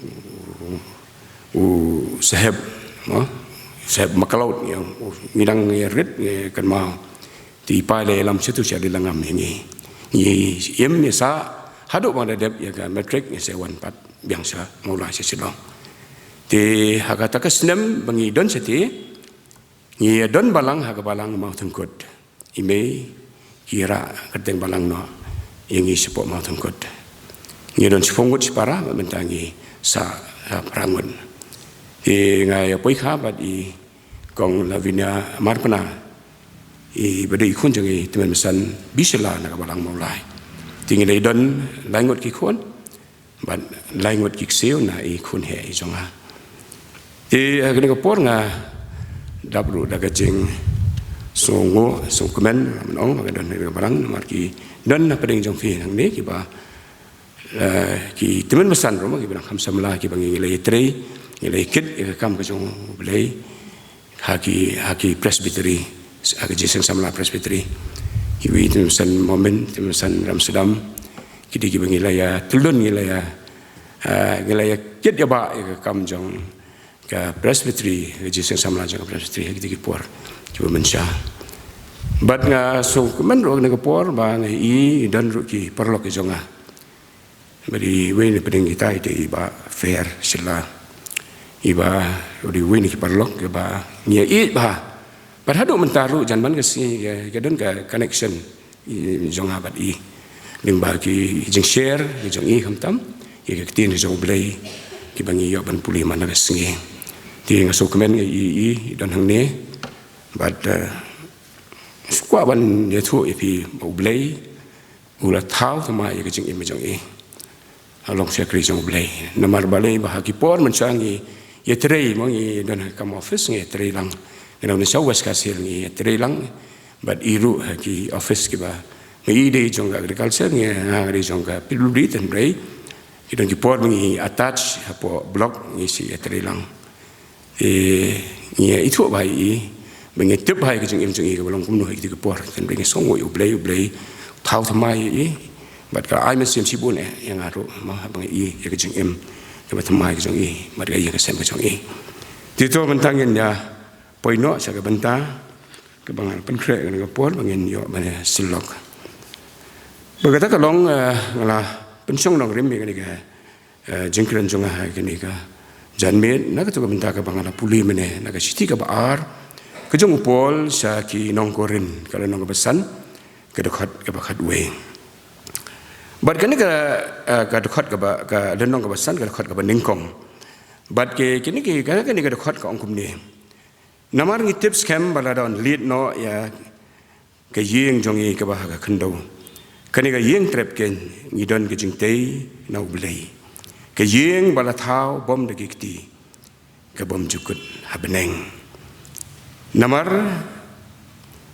u, u saheb, no? Saheb Macleod, ïa, u, ngi dang ïa rit ngi kynmaw. Te i pa i la ïalam shato sha Dilangam ïa ngi. Ngi im ngi sah haduh ba nga la dep ïa ka matric, ngi sa wan pat biang sha Mawlai sha Shillong. Te ha kata ka snem ba ngi don shatei, ngi ïadon balang ha ka balang Mawthangkut. I mei ki rah kyrteng balang noh ïa ngi shapoh Mawthangkut. Ngi don shiphew ngut shipara, bad mynta ngi sah, ah, phra ngut. Te nga ïa poi kha bad i kong Lavinia Marpna, iba dei i khun jong i Tymmen Basan Bishala na ka balang Mawlai. Te ngi la ïadon lai ngut ki khun bad lai ngut ki ksiew na i khun heh i jong nga. Te, eh, ha kane ka por nga Dap ruh da ka jingsngew sngewkmen, man ong ba ka don ha ka balang, namar ki don na pdeng jong phi hangne kiba, eh, ki tymmen basan ruh ma kiba dang kham samla kiba ngi la ïatrei, ngi la ïakit ïa ka kam ka jong U Blei ha ki, ha ki presbytery, ha ka Jingïaseng Samla Presbytery. Kiwei i tymmen basan Momin, tymmen basan Ramsdam, ki dei kiba ngi la ïa tylli, ngi la ïa, eh, ngi la ïakit ïa ba ïa ka kam jong ka presbytery, ka Jingïaseng Samla jong ka presbytery ha kitei ki por kiba mynsha. Bad nga sngewkmen ruh ha kane ka por ba nga i don ruh ki paralok ki jong nga. Bad iwei na pdeng kita i dei i Bah Fer Shylla, iba i dei iwei na ki paralok iba ngi ïa ïeit bha. Bad haduh mynta ruh jan ban ka sngi ka, ka don ka connection i jong nga bad i, lyngba ki jingshare ki jong i khamtam ïa ka ktien ka jong U Blei kiba ngi ïoh ban pule man la ka sngi. Te nga sngewkmen nga i, i, i don hangne. Bad, eh, sngewkwah ban ïathuh ïa phi ba U Blei u la thaw thymmai ïa ka jingim jong i. Long shakri jong U Blei. Namar balei ba ha ki por mynsha ngi ïatrei, ma ngi don ha ka kam office ngi ïatrei lang. Ngi don sha West Khasi Hills ngi ïatrei lang. Bad i ruh ha ki office kiba ngi i dei jong ka agriculture, ngi nga dei jong ka P W D, hynrei ki don ki por ba ngi attach hapoh block ngi sa ïatrei lang. Eh, ngi ithuh bha ïa i, ba ngi tip bha ïa ka jingim jong i kaba long kumno ha kitei ki por. Hynrei ngi sngewnguh ïa U Blei, U Blei thaw thymmai ïa i. Bad ka ai mynsiem shibun eh ïa nga ruh, ma, haba ngi i ïa ka jingim kaba thymmai ka jong i bad ka ïing ka sem ka jong i. Te to mynta ngin ïa poi noh sha ka bynta kaba nga la pynkhreh ha kane ka por ba ngin ïoh ban ïa sylloh. Bad kata ka long, eh, nga la pynshong nongrim ïa kane ka eh, jingkren jong nga ha kane ka janmiet, na katu ka bynta kaba nga la pule mynne, na ka shithi kaba ar ka jong u Paul sha ki nong Korinth, ka lynnong kaba san, ka dkhot kaba khatwei. Bad kane ka, eh, ka dkhot kaba, ka lynnong kaba san, ka dkhot kaba nyngkong. Bad ki, kine ki, ka, kane ka dkhot ka ong kumne. Namar ngi tip skhem ba la don leit noh ïa ka ïing jong ngi kaba ha ka khyndew. Kane ka ïing trep keiñ ngi don ka jingtei na U Blei, ka ïing ba la thaw bym da ki kti, ka bym jukut ha bneng. Namar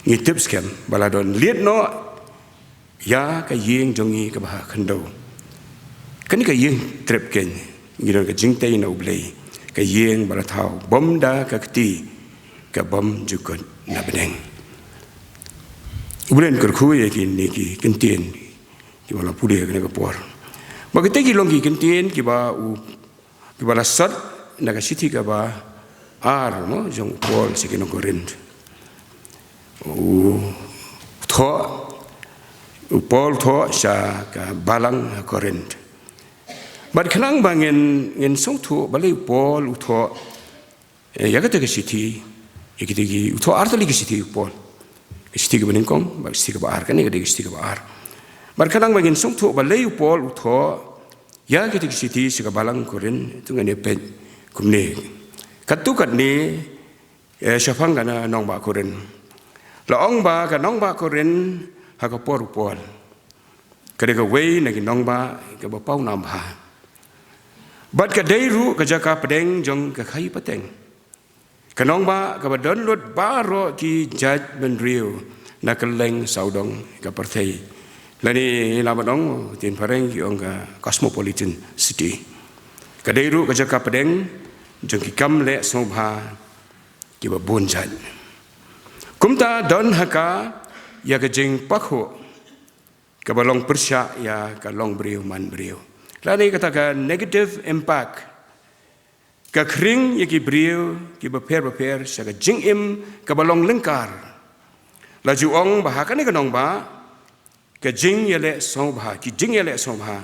ngi tip skhem ba la don leit noh ïa ka ïing jong ngi kaba ha khyndew. Kane ka ïing trep keiñ ngi don ka jingtei na U Blei, ka ïing ba la thaw bym da ka kti, ka bym jukut na bneng. U Blei un kyrkhu ïa kine ki kyntien kiba la pule ha kane ka por. Ba kitei ki long ki kyntien kiba u, kiba la sot na ka shithi kaba ar, mo, jong u Paul sha ki nong Korinth. U thoh, u Paul thoh sha ka balang ha Korinth. Bad khnang ba ngin, ngin sngewthuh balei u Paul u thoh, eh, ïa kata ka shithi, ïa kita ki, u thoh ar tylli ki shithi u Paul. Ka shithi kaba nyngkong bad ka shithi kaba ar, kane ka dei ka shithi kaba ar. Bad khnang ba ngin sngewthuh balei u Paul u thoh ïa kita ki shithi sha ka balang Korinth, to ngin ïa peit kumne. Katto katne, eh, shaphang ka nongbah Korinth. La ong ba ka nongbah Korinth ha ka por u Paul ka dei kawei na ki nongbah kaba pawnam bha. Bad ka dei ruh ka jaka pdeng jong ka khaïi pateng. Ka nongbah kaba don lut baroh ki jait bynriew na kylleng sawdong ka pyrthei. Lane la ban ong, ktien phareng ki ong ka cosmopolitan city. Ka dei ruh ka jaka pdeng jong ki kam leh sngewbha kiba bun jait. Kumta don ha ka ïa ka jingpakhuh kaba long pyrshah ïa ka long briew man briew, lane kata ka negative impact, ka khring ïa ki briew kiba pher bapher sha ka jingim kaba long lyngkar. La ju ong ba ha kane ka nongbah ka jingïaleh sngewbha, ki jingïaleh sngewbha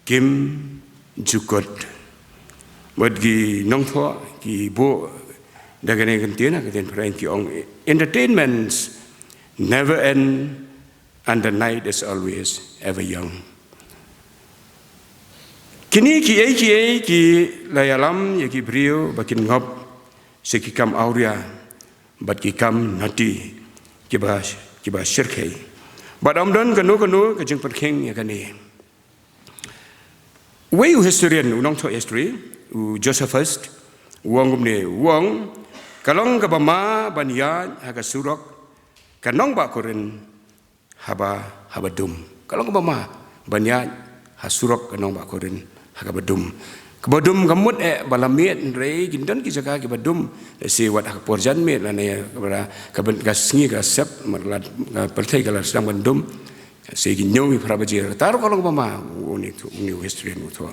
kim jukut. Bad ki nongthoh ki buh da kane ka ktien, ka ktien phareng ki ong, entertainments never end and the night is always ever young. Kine kiei kiei ki la ïalam ïa ki briew ba kin ngop sha ki kam awria bad ki kam nati kiba, kiba shyrkhei. Bad ym don kano kano ka jingpyrkhing ïa kane. Uwei u historian, u nongthoh history, u Josephus, u ong kumne, u ong, Ka long kaba ma ban ïaid ha ka surok ka nongbah Korinth haba, haba dum. Ka long kaba ma ban ïaid ha surok ka nongbah Korinth ha kaba dum. Kaba dum ka mut eh ba la miet, hynrei kin don ki jaka kiba dum. Lehse wat ha ka por janmiet lane ka, ka sngi ka la sep, mar la, ka pyrthei ka la sdang ban dum. Lehse ki hynñiew para baje. Te ruh ka long kaba ma, une u, une u historian u thoh.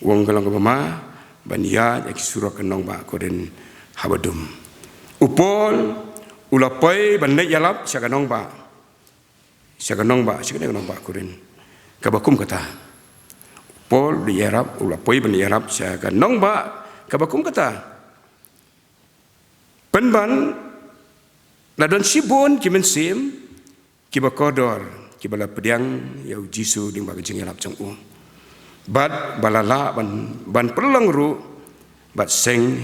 U ong ka long kaba ma ban ïaid ha ki surok ka nongbah Korinth haba dum. U Paul u la poi ban leit ïalap sha ka nongbah, sha ka nongbah, sha ka nongbah Korinth kaba kum kata. U Paul u la ïarap, u la poi ban ïarap sha ka nongbah kaba kum kata. Pynban la don shibun ki mynsiem kiba kordor kiba la pdiang ïa u Jisu lyngba ka jingïalap jong u, bad ba la lah ban, ban pynlong ruh bad seng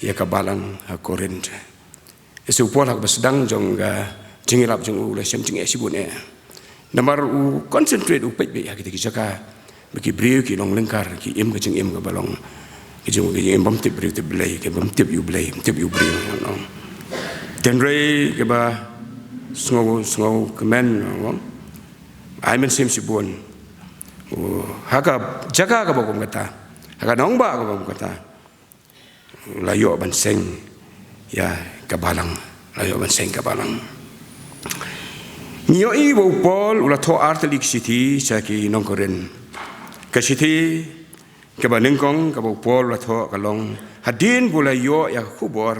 ïa ka balang ha Korinth. Lehse u Paul ha kaba sdang jong ka jingïalap jong u u la shem jingeh shibun eh. Namar u concentrate, u peit beit ha kita ki jaka ba ki briew ki long lyngkar, ki im ka jingim kaba long ka jing, ka jingim bym tip briew tip Blei, ka bym tip ïa u Blei, bym tip ïa u briew, you know. Hynrei kaba sngew, sngewkmen, you know, ai mynsiem shibun. Oh, ha ka jaka kaba kum kata, ha ka nongbah kaba kum kata, la ïoh ban seng ïa ka balang, la ïoh ban seng ka balang. Ngi ïohi ba u Paul u la thoh ar tylli ki shithi sha ki nong Korinth. Ka shithi kaba nyngkong kaba u Paul u la thoh ka long hadien ba u la ïoh ïa ka khubor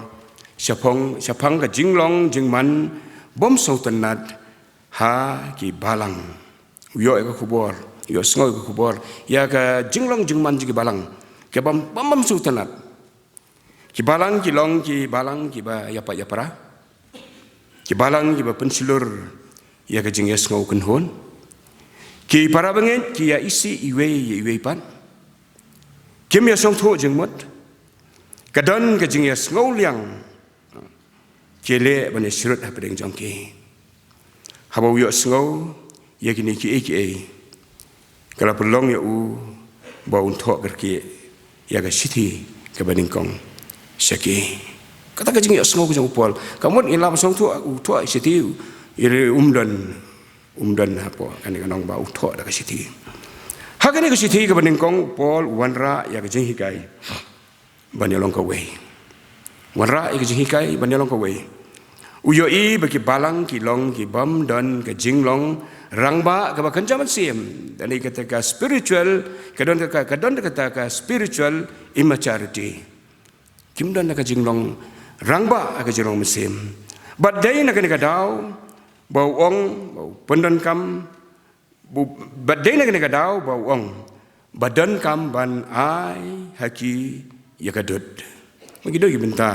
shaphang, shaphang ka jinglong jingman bym sngewtynnad ha ki balang. U ïoh ïa ka khubor, u ïohsngew ïa ka khubor ïa ka jinglong jingman jong ki balang kaba bym, bym sngewtynnad. Ki balang ki long ki balang kiba ïapait ïapra, ki balang kiba pynshlur ïa ka jingïasngew kynhun. Ki para bangeit ki ïa isih iwei ïa iwei pat. Kim ïasngewthuh jingmut. Ka don ka jingïasngew liang. Ki leh ban ïasyrut hapdeng jong ki. Haba u ïohsngew ïa kine kiei kiei, ka la pynlong ïa u ba un thoh kyrkieh ïa ka shithi kaba nyngkong sha ki. Kata ka jingïohsngew ka jong u Paul. Ka mut ngi la sngewthuh u thoh shithi, u, um don, um don hapoh kane ka nongbah, u thoh da ka shithi. Ha kane ka shithi kaba nyngkong u Paul u wanrah ïa ka jinghikai ban ïalong kawei. Wanrah ïa ka jinghikai ban ïalong kawei. U ïohi ba ki balang ki long ki bym don ka jinglong rangbah kaba kynja mynsiem. Lane kata ka spiritual, ka don ka, ka don kata ka spiritual immaturity. Kim don ka jinglong rangbah, ka jinglong mynsiem. Bad dei na kane ka daw ba u ong ba u pyndonkam, ba, bad dei na kane ka daw ba u ong ba donkam ban ai ha ki ïa ka dud. Ma ki dei ki bynta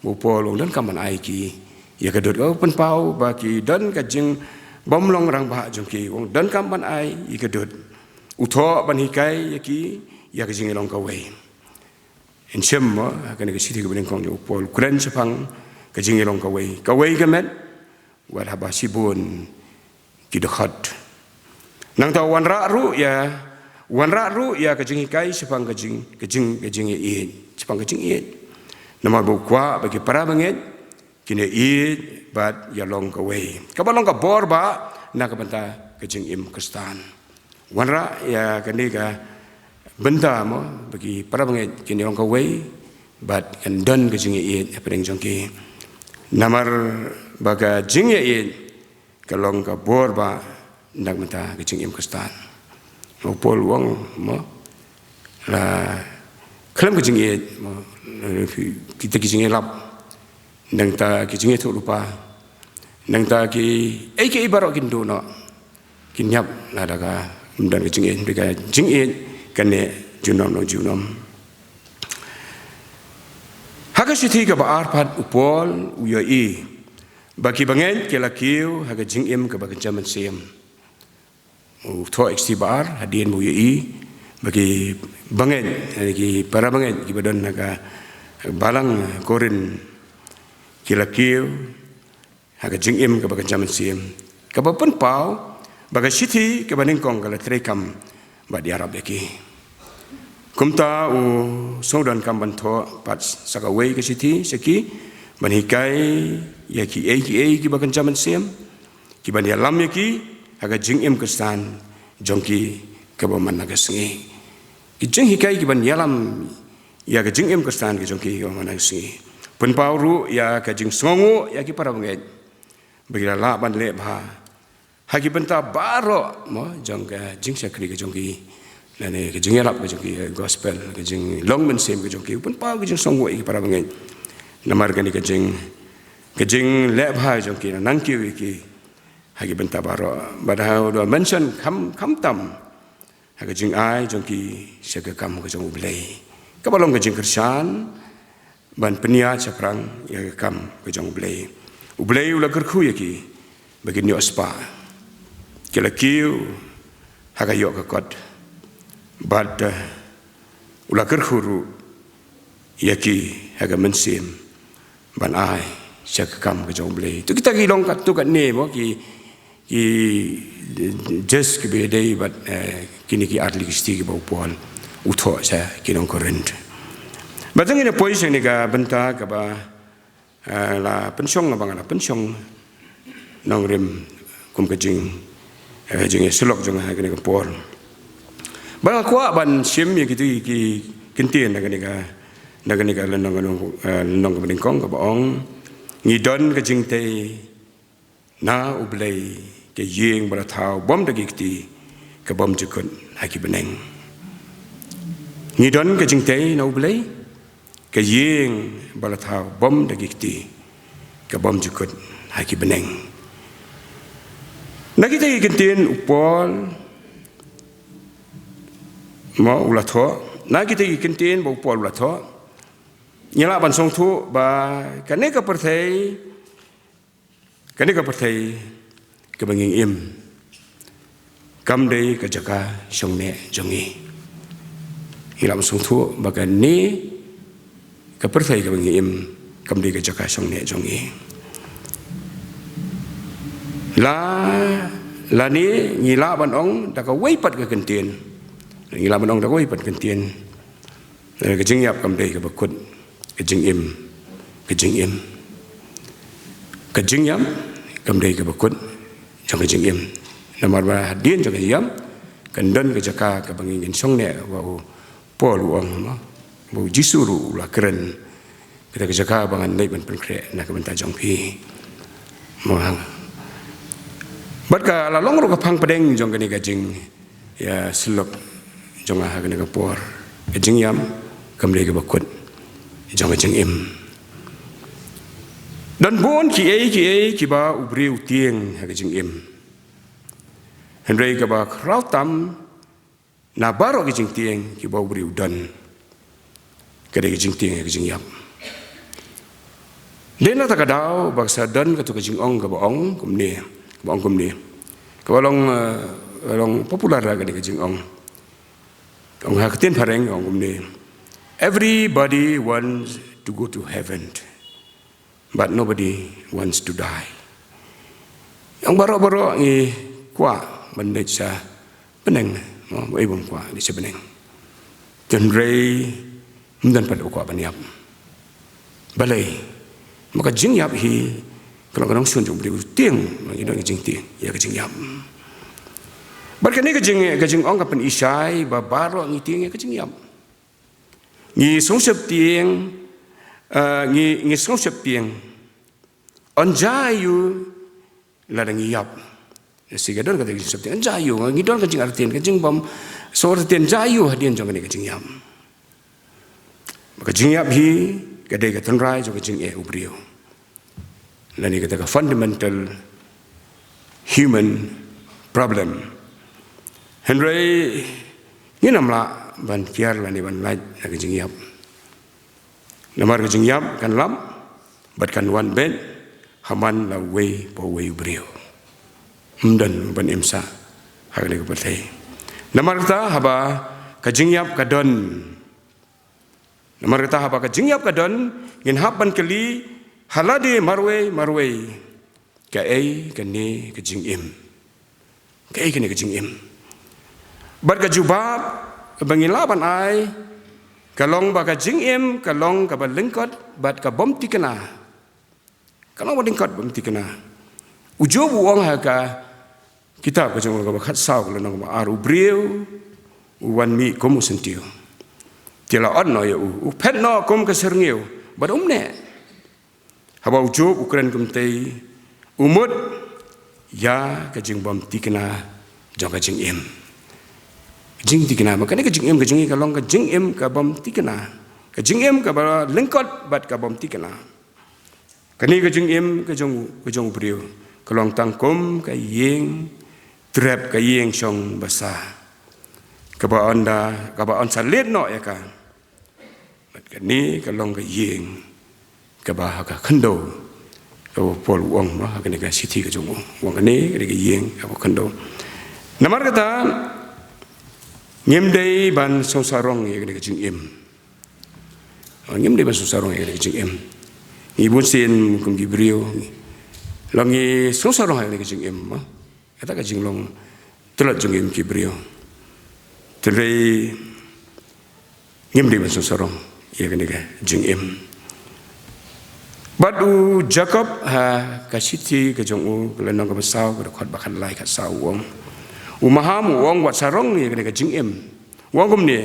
ba u Paul u ong donkam ban ai ki ïa ka dud. U pynpaw ba ki don ka jingbymlong rangbah jong ki, u ong donkam ban ai ïa ka dud. U thoh ban hikai ïa ki ïa ka jingïalong kawei. Yn shem mo, ha kane ka shithi kaba nyngkong jong u Paul u kren shaphang ka jingïalong kawei. Kawei ka met, wat haba shibun ki dkhot. Nangta u wanrah ruh ïa, u wanrah ruh ïa ka jinghikai shaphang ka jing, ka jing, ka jingïaieit, shaphang ka jingïeit. Namar ba u kwah ba ki para bangeit kin ïaieit bad ïalong kawei. Kaba long ka bor ba na ka bynta ka jingim Khristan. Wanrah ïa kane ka bynta mo, ba ki para bangeit kin ïalong kawei bad kan don ka jingïaieit hapdeng jong ki. Namar ba ka jingïaieit ka long ka bor ba na ka bynta ka jingim Khristan. U Paul u ong mo, la khlem ka jingïeit mo, kita ki jingïalap, nangta ki jingïathuhlypa, nangta kiei kiei baroh kin duh noh, kin ïap lada ka, ym don ka jingïeit, ka jingïeit kan neh junom noh junom. Ha ka shithi kaba ar pat u Paul u ïohi ba ki bangeit ki la kiew ha ka jingim kaba kynja mynsiem. U thoh ïa ka shithi ba ar, hadien ba u ïohi ba ki bangeit, ki para bangeit kiba don ha ka balang Korinth ki la kiew ha ka jingim kaba kynja mynsiem, kaba pynpaw ba ka shithi kaba nyngkong ka la treikam bad ïarap ïa ki. Kumta u sngewdon kam ban thoh pat sa kawei ka shithi sha ki, ban hikai ïa ki ei ki ei kiba kynja mynsiem, kiban ïalam ïa ki ha ka jingim Khristan jong ki kaba man la ka sngi. Ki jinghikai kiban ïalam ïa ka jingim Khristan ka jong ki kaba man la ka sngi. Pynpaw ruh ïa ka jingsngewnguh ïa ki para bangeit ba ki la lah ban leh bha ha ki bynta baroh, mo, jong ka jingshakri ka jong ki, lane ka jingïalap ka jong ki, eh, gospel, ka jinglong mynsiem ka jong ki, pynpaw ka jingsngewnguh ïa ki para bangeit. Namar kane ka jing, ka jingleh bha jong ki, nang kiew ïa ki ha ki bynta baroh. Bad ha u da mention kham, khamtam ha ka jingai jong ki sha ka kam ka jong U Blei, kaba long ka jingkyrshan ban pynïaid shaphrang ïa ka kam ka jong U Blei. U Blei u la kyrkhu ïa ki ba kin ïoh spah. Ki la kiew ha ka ïoh ka kot. Bad, eh, u la kyrkhu ruh ïa ki ha ka mynsiem ban ai sha ka kam ka jong U Blei. To kita ki long katto katne, mo, ki, ki just kiba dei bad, eh, kine ki ar tylli ki shithi kiba u Paul u thoh sha ki nong Korinth. Bad tang ïa poi sha kane ka bynta kaba, eh, la pynshong, ba nga la pynshong nongrim kum ka jing, eh, jingïasyllok jong nga ha kane ka por. Ba nga kwah ban shim ïa kito ki ktien na kane ka, na kane ka lynnong, eh, lynnong kaba nyngkong kaba ong, ngi don ka jingtei na U Blei, ka ïing ba la thaw bym da ki kti, ka bym jukut ha ki bneng. Ngi don ka jingtei na U Blei, ka ïing ba la thaw bym da ki kti, ka bym jukut ha ki bneng. Na kita ki ktien u Paul, mo, u la thoh, na kita ki ktien ba u Paul u la thoh, ngi lah ban sngewthuh ba kane ka pyrthei, kane ka pyrthei kaba ngi im, kam dei ka jaka shongneh jong ngi. Ngi lah ban sngewthuh ba kane ka pyrthei kaba ngi im, kam dei ka jaka shongneh jong ngi. La, lane ngi lah ban ong da kawei pat ka ktien. Ngi lah ban ong da kawei pat ka ktien. Eh, ka jingïap kam dei kaba kut, ka jingim, ka jingim. Ka jingïap kam dei kaba kut jong ka jingim. Namar ba hadien jong ka jingïap kan don ka jaka kaba ngin shongneh, ba u Paul u ong, mo, ba u Jisu ruh u la kren, kata ka jaka ba ngan leit ban pynkhreh na ka bynta jong phi. Mo, bad ka la long ruh ka phang pdeng jong kane ka jing ïasyllok jong nga ha kane ka por. Ka jingïap kam dei kaba kut jong ka jingim. Don bun kiei kiei kiba u briew u tieng ha ka jingim, hynrei kaba khraw tam na baroh ki jingtieng kiba u briew u don, ka dei ka jingtieng ïa ka jingïap. Dei na kata ka daw ba ka sa don kato ka jingong kaba ong kumne, kaba ong kumne, kaba long, eh, long popular ha kane ka jingong. Ong ha ka ktien phareng ong kumne, "Everybody wants to go to heaven, but nobody wants to die." Ong baroh baroh ngi kwah ban leit sha bneng, mo, ba ei bym kwah leit sha bneng. Hynrei ym don pat uba kwah ban ïap. Balei? Namar ka jingïap hi ka long ka nongshun jong u briew, u tieng, ngi don ka jingtieng ïa ka jingïap. Bad kane ka jing, ka jingong ka pynshai ba baroh ngi tieng ïa ka jingïap. Ngi sngewsih tieng, eh, ngi, ngi sngewsih tieng. Yn jia aiu lada ngi ïap? Shi ka don kata ka jingsngewsih tieng. Yn jia aiu, ngi don ka jingartatien, ka jingbym sngewsih tieng, jia aiu hadien jong kane ka jingïap? Ka jingïap hi ka dei ka tynrai jong ka jingeh u briew, lane kata ka fundamental human problem. Hynrei ngin ym lah ban kiar lane ban lait na ka jingïap. Namar ka jingïap kan lap bad kan wan beit ha man la uwei pa uwei u briew. Ym don ban im sah ha kane ka pyrthei. Namar kata haba ka jingïap ka don, namar kata haba ka jingïap ka don, ngin hap ban kylli ha lade marwei marwei, kaei kane ka jingim? Kaei kane ka jingim? Bad ka jubab ba ngi lah ban ai Ka long ba ka jingim ka long kaba lyngkot bad ka bym thikna. Ka long ba lyngkot bym thikna. U Job u ong ha ka kitab ka jong u kaba khatsaw, ka lynnong kaba ar: U briew u wan mih kum u syntiew, te la ot noh ïa u. U phet noh kum ka syrngiew bad um neh. Haba u Job u kren kumtei, u mut ïa ka jingbym thikna jong ka jingim. Jingthikna, ma kane ka jingim ka jong ngi ka long ka jingim ka bym thikna. Ka jingim kaba lyngkot bad ka bym thikna. Kane ka jingim ka jong, ka jong u briew ka long tang kum ka ïing trep, ka ïing shong basa, kaba ynda, kaba yn sa leit noh ïa ka. Bad kane ka long ka ïing kaba ha ka khyndew, kaba u Paul u ong, no, ha kane ka shithi ka jong u, u ong kane, kane ka ïing kaba khyndew. Namar kata, ngim dei ban sngewsarong ïa kane ka jingim. Ngim dei ban sngewsarong ïa kane ka jingim. Ngi bun sien kum ki briew, la ngi sngewsarong ïa kane ka jingim, no. Kata ka jinglong tlot jong ngi kum ki briew. Te hynrei ngim dei ban sngewsarong ïa kane ka jingim. Bad u Jakob ha ka shithi ka jong u, ka lynnong kaba saw, ka dkhot ba khatlai khatsaw, u ong, u maham u ong, wat sarong ïa kane ka jingim. U ong kumne: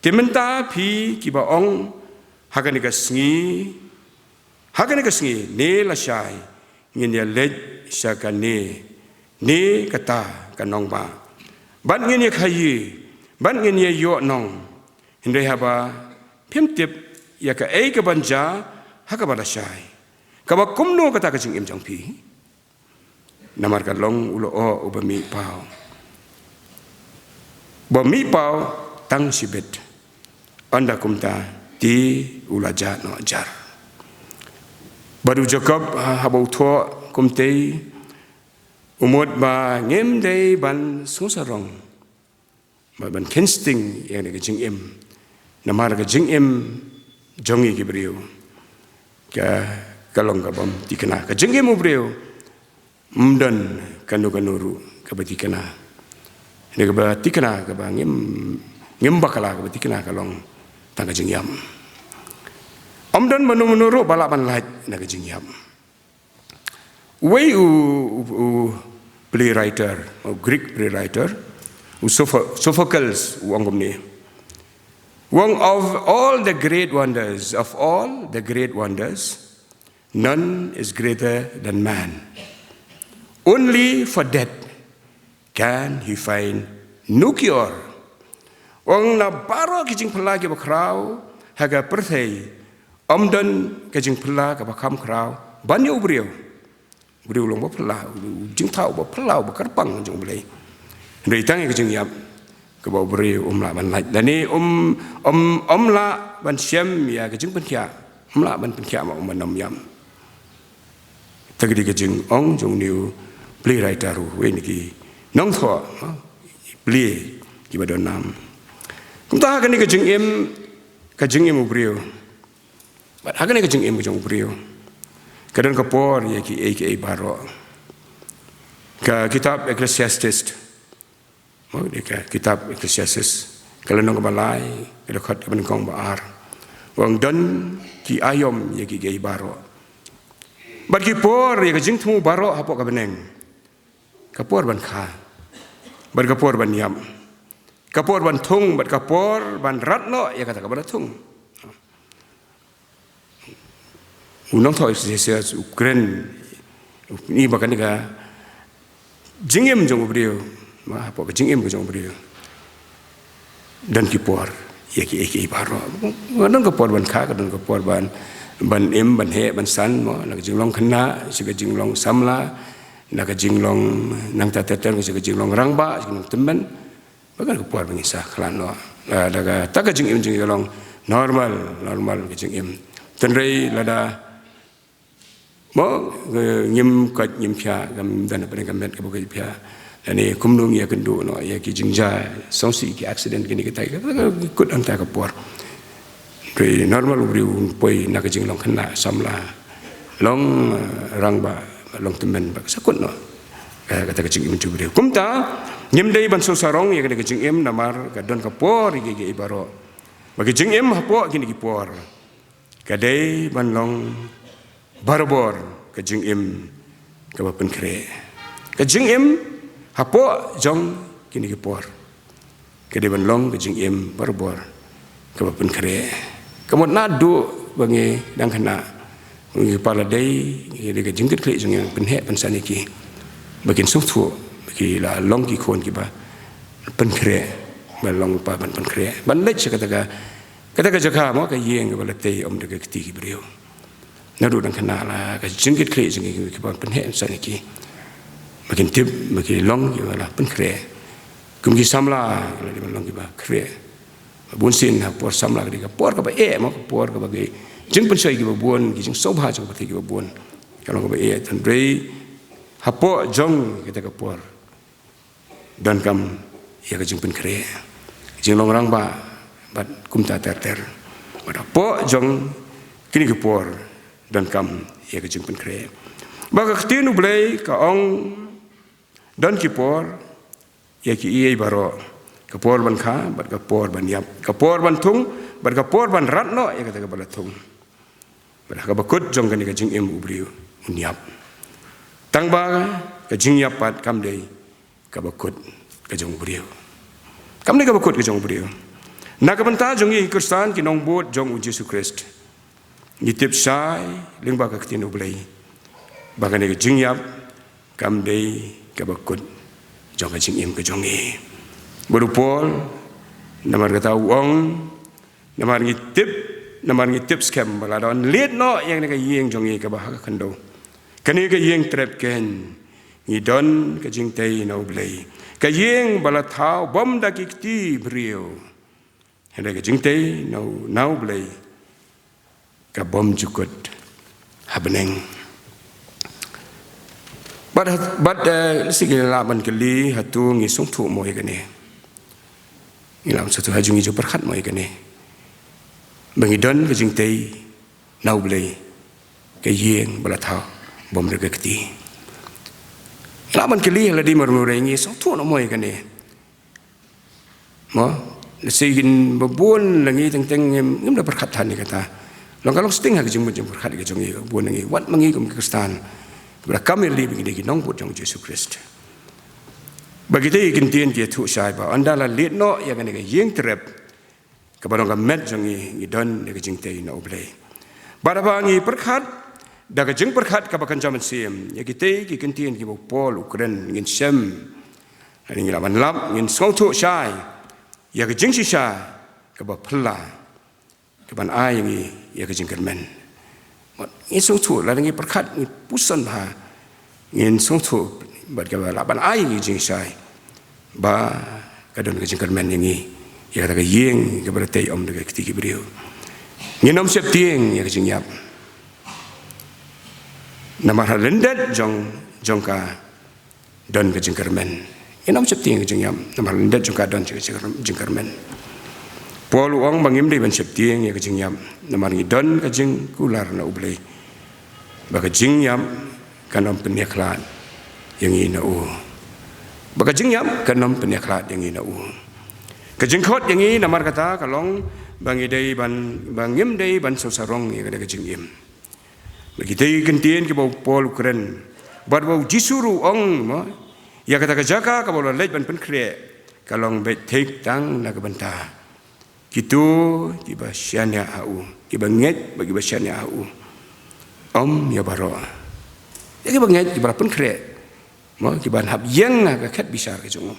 Te mynta phi kiba ong ha kane ka sngi, ha kane ka sngi, ne lashai ngin ïa leit sha kane ne kata ka nongbah, bad ngin ïa khaïi, bad ngin ïa ïoh nong. Hynrei haba phim tip ïa kaei kaban jia ha kaba lashai, kaba kumno kata ka jingim jong phi? Namar ka long u lyoh uba mih paw, ba mih paw tang shibit. Ynda kumta te u la jah noh jar. Bad u Jakob, ha, haba u thoh kumtei, u mut ba ngim dei ban sngewsarong, ban, ban kheiñ sting ïa kane ka jingim. Namar ka jingim jong ngi ki briew ka, ka long ka bym thikna. Ka jingim u briew ym don kano kano ruh kaba thikna. Kane kaba thikna, kaba ngim, ngim bakla, kaba thikna ka long tang ka jingïap. Ym don mano mano ruh ba lah ban lait na ka jingïap. Uwei u, u, u playwriter, u Greek playwriter, u Sopho-, Sophocles, u ong kumne. U ong, of all the great wonders, of all the great wonders, none is greater than man. Only for death can he find no cure. U ong, na baroh ki jingphylla kiba khraw ha ka pyrthei, ym don ka jingphylla kaba kham khraw ban ïa u briew. U briew u long ba phylla, u jingthaw ba phylla, ba kyrpang jong U Blei. Hynrei tang ïa ka jingïap kaba u briew um lah ban lait, lane um, um, um lah ban shem ïa ka jingpynkhiah, um lah ban pynkhiah, ma um ban ym ïap. Te ka dei ka jingong jong une u playwriter, uwei na ki nongthoh, ha, play kiba don nam. Kumta ha kane ka jingim, ka jingim u briew, bad ha kane ka jingim ka jong u briew, ka don ka por ïa kiei kiei baroh. Ka kitab Ecclesiastes, mo, dei ka kitab Ecclesiastes, ka lynnong kaba lai, ka dkhot kaba nyngkong ba ar, u ong, don ki aïom ïa kiei kiei baroh. Bad ki por ïa ka jingthmu baroh hapoh ka bneng. Ka por ban kha, bad ka por ban ïap, ka por ban thung, bad ka por ban rat noh ïa kata kaba la thung. U nongthoh Ecclesiastes u kren, u pyni ba kane ka jingim jong u briew, ma, hapoh ka jingim ka jong u briew, don ki por ïa kiei kiei baroh. Ka don ka por ban kha, ka don ka por ban, ban im, ban heh, ban san, mo, na ka jinglong khynnah sha ka jinglong samla, na ka jinglong nangta ter ter sha ka jinglong rangbah, jinglong tymmen. Ba ka don ka por ba ngin sa khlad noh. Ah, da kata ka jingim jong ngi ka long normal, normal ka jingim. Hynrei lada, mo, eh, ngim koit ngim phiah, ngim don hapdeng ka met kaba koit phiah, lane kumno ngi ïakynduh noh ïa ki jingjia songsih, ki accident, kine kitai, ka, ka, ka kut hangta ka por. Hynrei normal u briew un poi na ka jinglong khynnah samla, long, eh, rangbah, long tymmen, ba ka sa kut noh, eh, kata ka jingim jong u briew. Kumta ngim dei ban sngewsarong ïa kata ka jingim, namar ka don ka por ïa kiei kiei baroh. Ba ka jingim hapoh kine ki por ka dei ban long barabor ka jingim kaba pynkhreh. Ka jingim hapoh jong kine ki por ka dei ban long ka jingim barabor kaba pynkhreh. Ka mut naduh ba ngi dang khynnah, ngi pala dei, ngi dei ka jingkitkhlieh jong ngi pynheh pynsan ïa ki ba kin sngewthuh ba ki la long ki khun kiba pynkhreh, ban long pa ban pynkhreh, ban leit sha kata ka, kata ka jaka mo, ka ïing kaba la tei ym da ka kti ki briew. Naduh dang khynnah la ka jingkitkhlieh jong ngi kiba pynheh pynsan ïa ki ba kin tip ba ki long kiba la pynkhreh. Kum ki samla ki la dei ban long kiba khreh. Bunsien ha por samla ka dei ka por kaba eh mo, ka por kaba ki jingpynshoi kiba bun, ki jingsngewbha jong ka pyrthei kiba bun. Ka long kaba eh, hynrei hapoh jong kata ka por donkam ïa ka jingpynkhreh, jinglong rangbah bad kumta ter ter. Bad hapoh jong kine ki por donkam ïa ka jingpynkhreh. Ba ka ktien U Blei ka ong, don ki por ïa kiei baroh, ka por ban kha bad ka por ban ïap, ka por ban thung bad ka por ban rat noh ïa kata kaba la thung. Bad ha kaba kut jong kane ka jingim u briew un ïap. Tang ba ka jingïap pat kam dei kaba kut ka jong u briew. Kam dei kaba kut ka jong u briew. Na ka bynta jong ngi ki Khristan, ki nongbud jong U Jisu Khrist, ngi tip shai lyngba ka ktien U Blei ba kane ka jingïap kam dei kaba kut jong ka jingim ka jong ngi. Bad u Paul, namar kata u ong, namar ngi tip, namar ngi tip skhem ba lada yn leit noh ïa kane ka ïing jong ngi kaba ha ka khyndew, kane ka ïing trep, keiñ ngi don ka jingtei na U Blei, ka ïing ba la thaw bym da ki kti briew. Hynrei ka jingtei na U, na U Blei ka bym jukut ha bneng. Bad, bad, eh, lehse ngi lah ban kylli, hato ngi sngewthuh mo ïa kane? Ngi lah ban sngewthuh ha jong ngi jingpyrkhat mo ïa kane, ba ngi don ka jingtei na U Blei, ka ïing ba la thaw bym da ka kti? Ngi lah ban kylli ha lade marmar, ngi sngewthuh noh mo ïa kane? Mo, lehse kin ba bun na ngi teng teng ngim, ngim da pyrkhat than ïa kata. Long ka long sting ha ka jingmut jingpyrkhat ka jong ngi, ba bun na ngi, wat ma ngi kum ki Khristan, ba la kam ïa lade ba ngi dei ki nongbud jong U Jisu Khrist, ba kitei ki ktien ki ïathuh shai ba ynda la leit noh ïa kane ka ïing trep kaba long ka met jong ngi, ngi don da ka jingtei na U Blei. Bad haba ngi pyrkhat da ka jingpyrkhat kaba kynja mynsiem ïa kitei ki ktien kiba u Paul u kren, ngin shem, lane ngi lah ban lap, ngin sngewthuh shai ïa ka jingshisha kaba phylla kaban ai ïa ngi ïa ka jingkyrmen. Bad ngi sngewthuh, lada ngi pyrkhat, ngi puson bha, ngin sngewthuh bad kaba lah ban ai ïa ngi jingshai ba ka don ka jingkyrmen ïa ngi ïa kata ka ïing kaba la tei ym da ka kti ki briew. Ngin ym sheptieng ïa ka jingïap. Namar ha lyndet jong, jong ka don ka jingkyrmen. Ngin ym sheptieng ka jingïap, namar ha lyndet jong ka don ka jingkyrmen. Paul u ong ba ngim dei ban sheptieng ïa ka jingïap, namar ngi don ka jingkular na U Blei, ba ka jingïap kan ym pynïakhlad ïa ngi na u. Ba ka jingïap kan ym pynïakhlad ïa ngi na u. Ka jingkhot ïa ngi namar kata ka long ba ngi dei ban, ba ngim dei ban sngewsarong ïa kata ka jingim. Bad kitei ki ktien kiba u Paul u kren, bad ba U Jisu ruh u ong, mo, ïa kata ka jaka kaba u la leit ban pynkhreh ka long beit thik tang na ka bynta kito kiba shaniah ha u, kiba ngeit bad kiba shaniah ha u. Ym ïa baroh. Ïa kiba ngeit, kiba la pynkhreh, mo, kiban hap ïeng ha ka khet bishar ka jong u.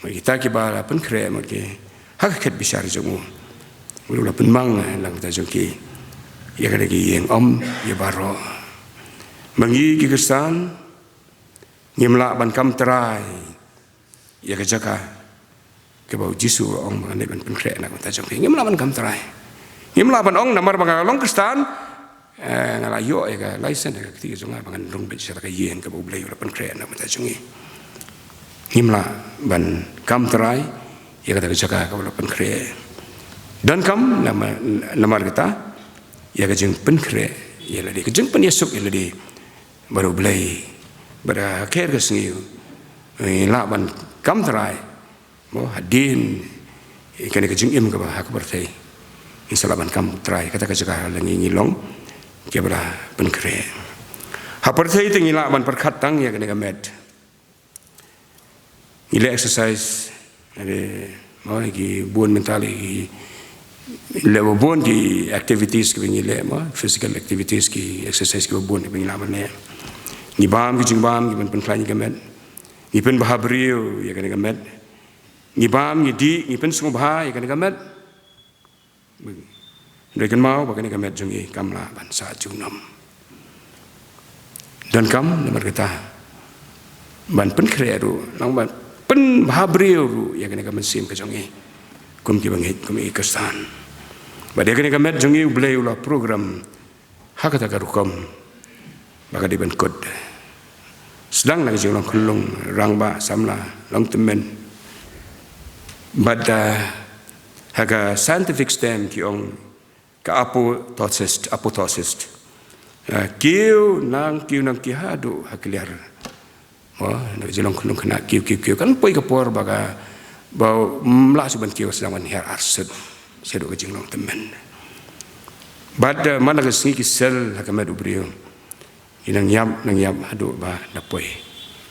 Mo, kita kiba la pynkhreh, mo, ki ha ka khet bishar jong u, u la pynmang, eh, lang ta jong ki ïa kane ka ïing, ym ïa baroh. Ma ngi ki Khristan, ngim lah ban kam trai ïa ka jaka kaba U Jisu u ong ba ngan leit ban pynkhreh na ka bynta jong phi. Ngim lah ban kam trai. Ngim lah ban ong namar ba nga long Khristan, eh, nga la ïoh ïa ka license, ïa ka kti jong nga ba ngan rung beit sha ka ïing kaba U Blei u la pynkhreh na ka bynta jong ngi. Ngim lah ban kam trai ïa kata ka jaka kaba u la pynkhreh. Donkam namar, namar kata ïa ka jingpynkhreh ïa lade, ka jingpynïasuk ïa lade bad U Blei, bad ha ka kher ka sngi, eh, lah ban kam trai, mo, hadien ïa kane ka jingim kaba ha ka pyrthei. Ngi sa lah ban kam Trai, kata ka jaka la ngi ngi long kiba la pynkhreh. Ha pyrthei te ngi lah ban pyrkhat tang ïa kane ka met. Ngi leh exercise, ade, mo, ki bun mental, ki leh bun ki activities kiba ngi leh, mo, physical activities, ki exercise kiba bun kiba ngi lah ban leh. Ngi bam ki jingbam kiban pynkhlaiñ ïa ka met. Ngi pynbha briew ïa kane ka met. Ngi bam, ngi dih, ngi pynsngewbha ïa kane ka met. Hynrei kynmaw ba kane ka met jong ngi kam lah ban sah junom. Donkam namar kata ban pynkhreh ruh, nang ban pynbha briew ruh ïa kane ka mynsiem ka jong ngi kum kiba ngeit, kum ki Khristan. Bad ïa kane ka met jong ngi U Blei u la program ha kata ka rukom ba ka dei ban kut. Sdang na ka jinglong khunlung, rangbah, samla, longtymmen. Bad, ah, ha ka scientific term ki ong ka apoptosis, apoptosis. Ah, kiew nang, kiew nang kiew haduh ha kliar. Mo, na ka jinglong khunlung khynnah kiew, kiew, kiew. Kan poi ka por ba ka, ba ym lah shuh ban kiew, sdang ban hiar arsut shaduh ka jinglong tymmen. Bad, eh, man la ka sngi ki sel ha ka met u briew ki nang ïap, nang ïap haduh ba da poi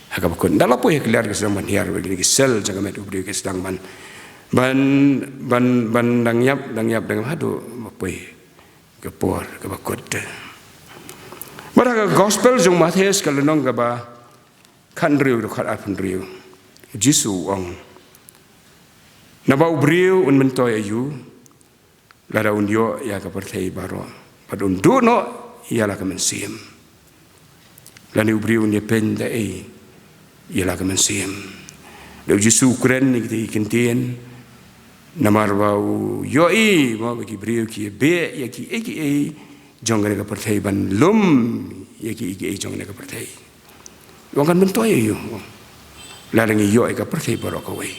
ha kaba kut. Da la poi ha kliar ki sdang ban hiar, bad kine ki sel jong ka met u briew ki sdang ban, ban, ban, ban nang ïap, nang ïap, nang ïap haduh ba poi ka por kaba kut. Bad ha ka gospel jong u Mathaios ka lynnong kaba khathynriew, dkhot arphew hynriew, u Jisu u ong, naba u briew un myntoi aïu lada un ïoh ïa ka pyrthei baroh bad un duh noh ïa la ka mynsiem? Lane u briew un ïapeiñ da ei ïa la ka mynsiem? Da u Jisu u kren ïa kita ki kyntien namar ba u ïohi ba ki briew ki ïabeh ïa kiei kiei jong kane ka pyrthei ban lum ïa kiei kiei jong kane ka pyrthei. U ong kan myntoi aïu lada ngi ïoh ïa ka pyrthei baroh kawei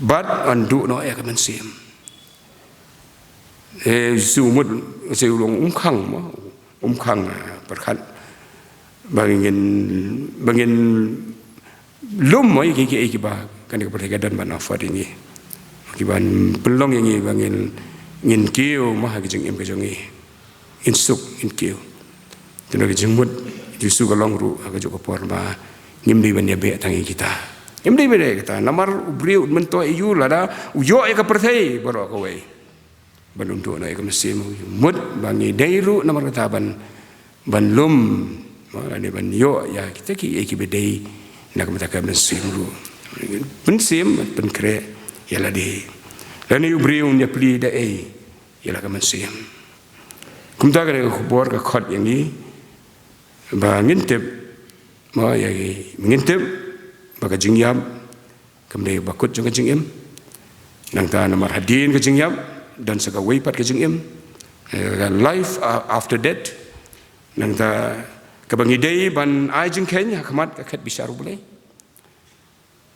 bad yn duh noh ïa ka mynsiem? Eh, u Jisu u mut, u Jisu u long um khang mo, um khang, eh, pyrkhat ba ngin, ba ngin lum mo ïa kiei kiei kiba kane ka pyrthei ka don ban offer ïa ngi. Kiban pynlong ïa ngi ba ngin, ngin kiew mo ha ka jingim ka jong ngi. Ngin suk, ngin kiew. Te na ka jingmut, u Jisu ka ong ruh ha kajuh ka por ba ngim dei ban ïabeh tang ïa kita. Ngim dei ban ïabeh kita. Namar u briew un myntoi aïu lada u ïoh ïa ka pyrthei baroh kawei bad un duh noh ïa ka mynsiem. U mut ba ngi dei ruh namar kata ban, ban lum, lane ban ïoh ïa kita kiei kiei kiba dei na ka bynta ka mynsiem ruh. Mynsiem, pynkhreh ïa lade. Lane u briew un ïaplie da ei ïa la ka mynsiem? Kumta kane ka khubor ka khot ïa ngi ba ngin tip, mo, ïa ngi, ngin tip ba ka jingïap kam dei ba kut jong ka jingim. Nangta namar hadien ka jingïap don sa kawei pat ka jingim, eh, ka life, ah, after death. Nangta kaba ngi dei ban ai jingkheiñ ha khmat ka khet bishar U Blei.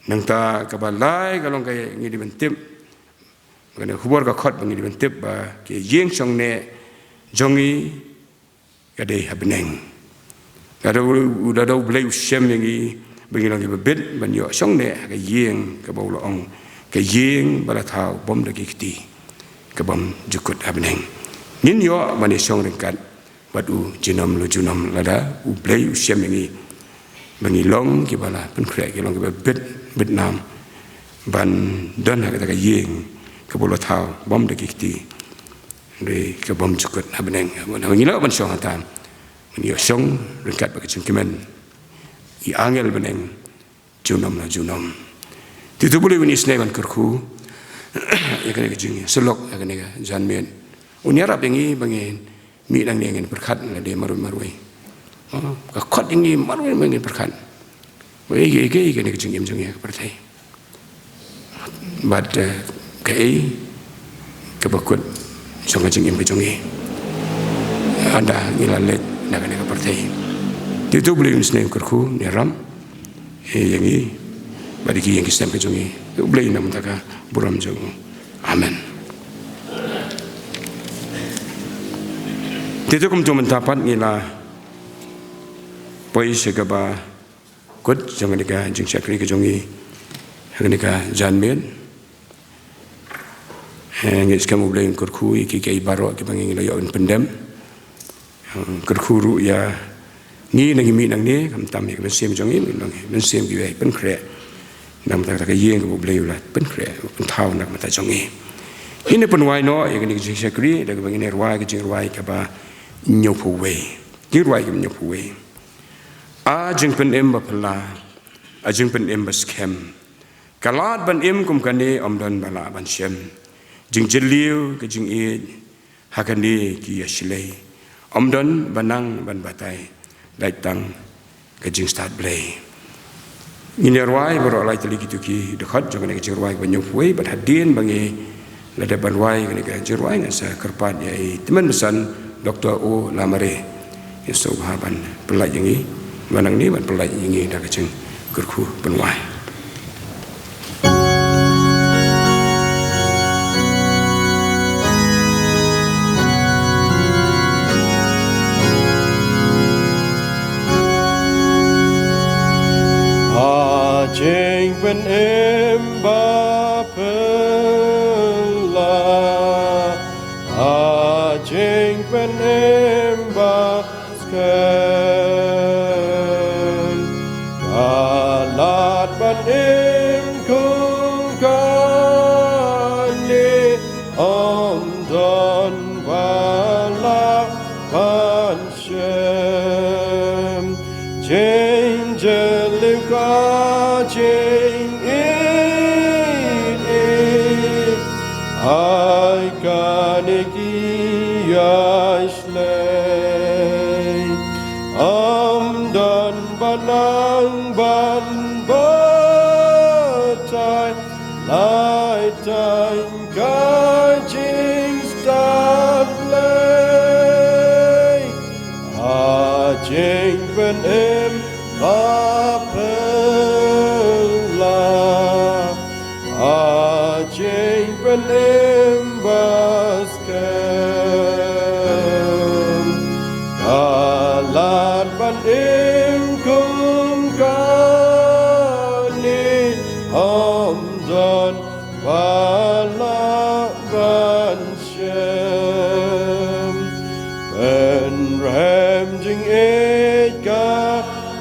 Nangta kaba lai ka long ka ngi dei ban tip, kane ka khubor ka khot ba ngi dei ban tip ba ka ïing shongneh jong ngi ka dei ha bneng. Lada u, lada U Blei u shem ïa ngi ba ngi long kiba bit ban ïoh shongneh ha ka ïing kaba u la ong, ka ïing ba la thaw bym da ki kti, ka bym jukut ha bneng. Ngin ïoh ban ïashong ryngkat bad u junom la junom lada U Blei u shem ïa ngi ba ngi long kiba la pynkhreh, ki long kiba bit, bit nam ban don ha kata ka ïing kaba u la thaw bym da ki kti, hynrei ka bym jukut ha bneng. Ngi lah ban shong hangta, ngi ïoh shong ryngkat bad ka jingkmen ki angel bneng junom la junom. Te to U Blei un isynei ban kyrkhu ïa kane ka jingïasyllok, ïa kane ka janmiet. Un ïarap ïa ngi ba ngin mih nangne ngin pyrkhat lade marwei marwei. Oh, ka khot ïa ngi marwei marwei ngin pyrkhat. Ba ei, ei, ei, kane ka jingim jong ngi ha ka pyrthei. Bad, eh, kaei kaba kut jong ka jingim ka jong ngi ynda ngi la leit na kane ka pyrthei. Te to U Blei un isynei kyrkhu, un ïarap ïa ngi bad ïa ki ïing ki sem ka jong ngi. To U Blei na ka bynta ka burom jong u. Amen. Te to kumto mynta pat ngi la poi sha kaba kut jong kane ka jingshakri ka jong ngi ha kane ka janmiet. Eh, ngi skhem U Blei un kyrkhu ïa ki, ki baroh kiba ngi la ïoh ban pyndem. Eh, kyrkhu ruh ïa ngi na ngi mih nangne, khamtam ïa ka mynsiem jong ngi, ngi long mynsiem kiba pynkhreh na ka bynta ka ïing kaba U Blei u la pynkhreh, pynthaw na ka bynta jong ngi. Ngin ïa pynwai noh ïa kane ka jingshakri da kaba ngin ïa rwai ka jingrwai kaba hynñiewphew wei. Jingrwai kaba hynñiewphew wei. A jingpynim ba phylla, a jingpynim ba skhem. Ka lad ban im kum kane ym don ba lah ban shem. Jingjylliew ka jingïeit ha kane ki ïa shlei. Ym don ba nang ban batai, lait tang ka jingstad Blei. Ngin ïa rwai baroh lai tylli kito ki dkhot jong kane ka jingrwai kaba hynñiewphew wei, bad hadien ba ngi la dep ban rwai kane ka jingrwai, ngan sa kyrpad ïa i tymmen basan Doktor O Lamare. Ïa sngewbha ban pyllait ïa ngi, ban nangne ban pyllait ïa ngi da ka jingkyrkhu pynwai. A jingpynim ba phylla, a jingpynim ba skhem. Ka lad ban im kum kane ym don ba lah ban shem. Jingjylliew ka jingïeit ha kane ki ïa shlei. Ym don ba nang ban batai, lait tang ka jingstad Blei. A jingpynim ba phylla, a jingpynim ba skhem. Ka lad ban im kum kane ym don ba lah ban shem. Pynrem jingïeit ka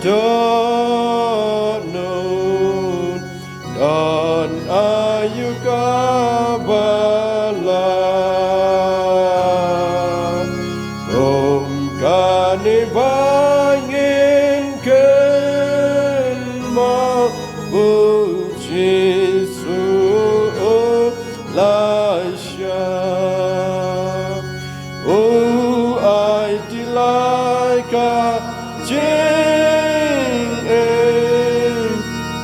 dohnud, don aïu kaba lah. Kum kane ba ngin kynmaw, U Jisu u la shah. U aiti lai ka jingim,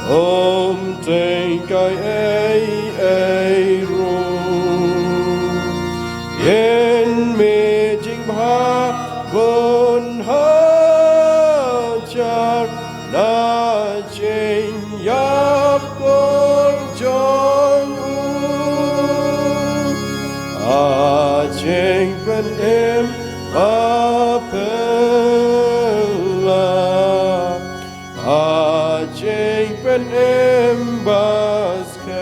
um teng kaei ei ruh. Ïa me jingbha bun hajar na jingïap kor jong u. A jingpynim ba phylla, a jingpynim ba skhem.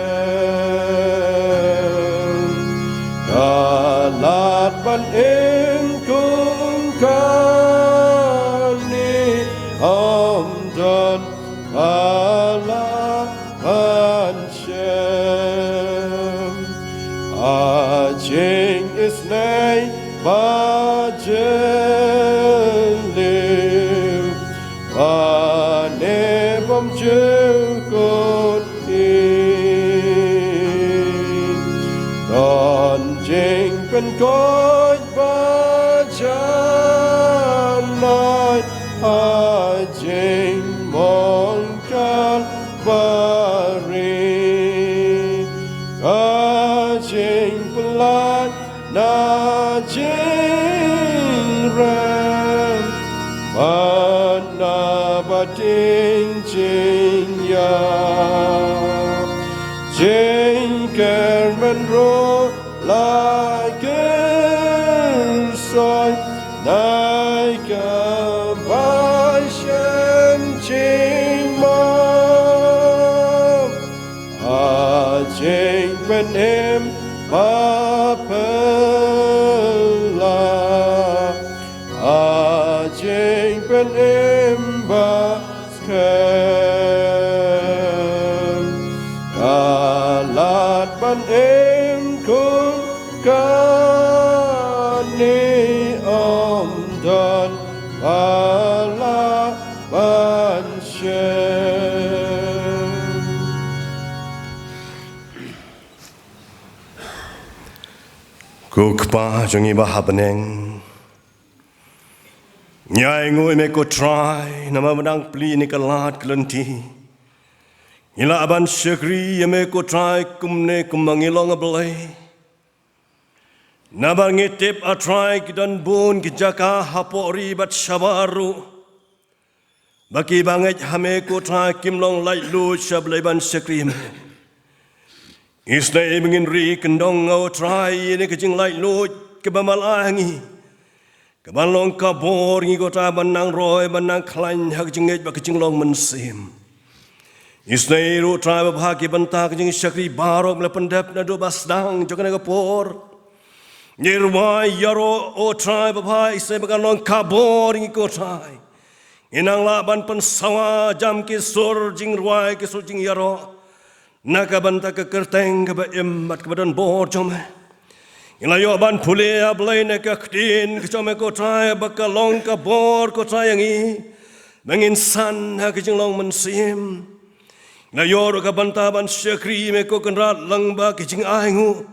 Ka lad ban im kum kane ym don ba lah ban shem. A jingisynei ba jylliew, ba ne bym ju kut hi. Don jingpynkoit ba janai ha jingmong Kalbari. Ka jingpyllait na jingrem bad na ba dei jingïap. Jingkyrmen ruh la kyrsoi na ka ba shen jingmap. A jingpynim ba Em kum kane ym don ba lah ban shim. Ko Kpa jong ngi ba ha bneng, ngi ainguh ïa me ko Trai, namar ba dang plie ïa ka lad ka lynti. Ngi lah ban shakri ïa me ko Trai kumne kumba ngi long, A Blei. Namar ngi tip, A Trai, ki don bun ki jaka hapoh ri bad shabar ruh, ba ki bangeit ha me ko Trai kim long laitluid sha Blei ban shakri ïa me. Isynei ba ngin ri kyndong, O Trai, ïa kane ka jinglaitluid kaba me la ai ha ngi, kaban long ka bor ïa ngi ko Trai ban nang roi ban nang khlaiñ ha ka jingngeit bad ka jinglong mynsiem. Isynei ruh Trai babha, ki bynta ka jingshakri baroh me la pyndep naduh ba sdang jong kane ka por. Ngi rwai ïaroh, O Trai babha, isynei ba kan long ka bor ïa ngi ko Trai. Ngin nang lah ban pynsawa jam ki sur jingrwai, ki sur jingïaroh na ka bynta ka kyrteng kaba im bad kaba don bor jong me. Ngi la ïoh ban pule, A Blei, na ka ktien ka jong me ko Trai, ba ka long ka bor ko Trai ïa ngi ba ngin san ha ka jinglong mynsiem. Ngi la ïoh ruh ka bynta ban shakri ïa me ko Kynrad lyngba ki jingainguh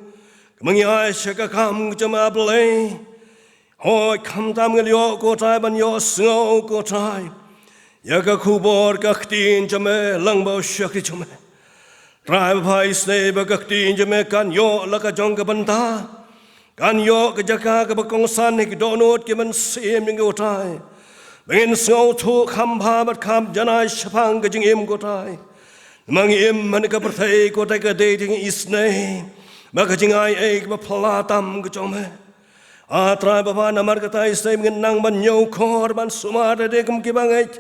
kaba ngi ai sha ka kam ka jong me, A Blei. Hooid, khamtam ngi la ïoh ko Trai ban ïohsngew ko Trai ïa ka khubor ka ktien jong me lyngba u shakri jong me. Trai babha, isynei ba ka ktien jong me kan ïoh la ka jong ka bynta, kan ïoh ka jaka kaba kongsan ha ki dohnud ki mynsiem jong ngi ko Trai, ba ngin sngewthuh kham bha bad kham janai shaphang ka jingim ko Trai. Namar ngi im ha kane ka pyrthei ko Trai ka dei jingisynei bad ka jingai ei kaba phylla tam ka jong me. A Trai babha, namar kata isynei ba ngin nang ban ñiewkor ban sumar da dei kum ki bangeit,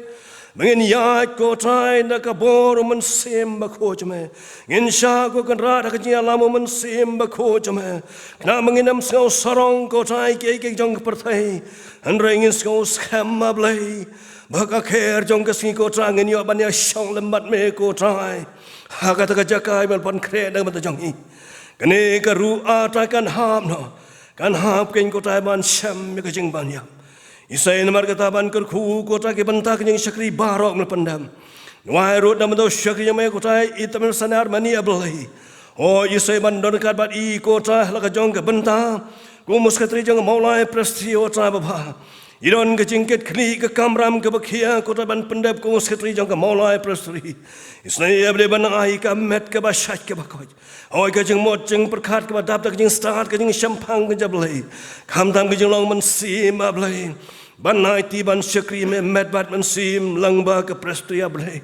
ba ngin ïaid ko Trai na ka bor u Mynsiem Bakhuid jong me. Ngin shah ko Kynrad ha ka jingïalam u Mynsiem Bakhuid jong me. Khnang ba ngin ym sngew sarong ko Trai kiei kiei jong ka pyrthei, hynrei ngin sngew skhem, A Blei, ba ka kher jong ka sngi ko Trai ngin ïoh ban ïashong lem bad me ko Trai ha kata ka jaka ba me la pynkhreh na ka bynta jong ngi. Kane ka ruh, A Trai, kan hap noh, kan hap keiñ ko Trai ban shem ïa ka jingban ïap. Isynei namar kata ban kyrkhu ko Trai ki bynta ka jingshakri baroh me la pyndem. Ngi rwai ruh na ka bynta u shakri jong me ko Trai, i Tymmen Sanar Mani, A Blei. O isynei ban don ryngkat bad i ko Trai ha la ka jong ka bynta kum u Sekretari jong ka Mawlai Presbytery, O Trai babha. I don ka jingkitkhlieh ka kamram kaba khia ko Trai ban pyndep kum u Sekretari jong ka Mawlai Presbytery. Isynei, A Blei, ban ai ka met kaba shait kaba koit, hooid, ka jingmut jingpyrkhat kaba dap da ka jingstad ka jingshemphang ka jong, A Blei, khamtam ka jinglong mynsiem, A Blei, ban aiti ban shakri me met bad mynsiem lyngba ka Presbytery, A Blei.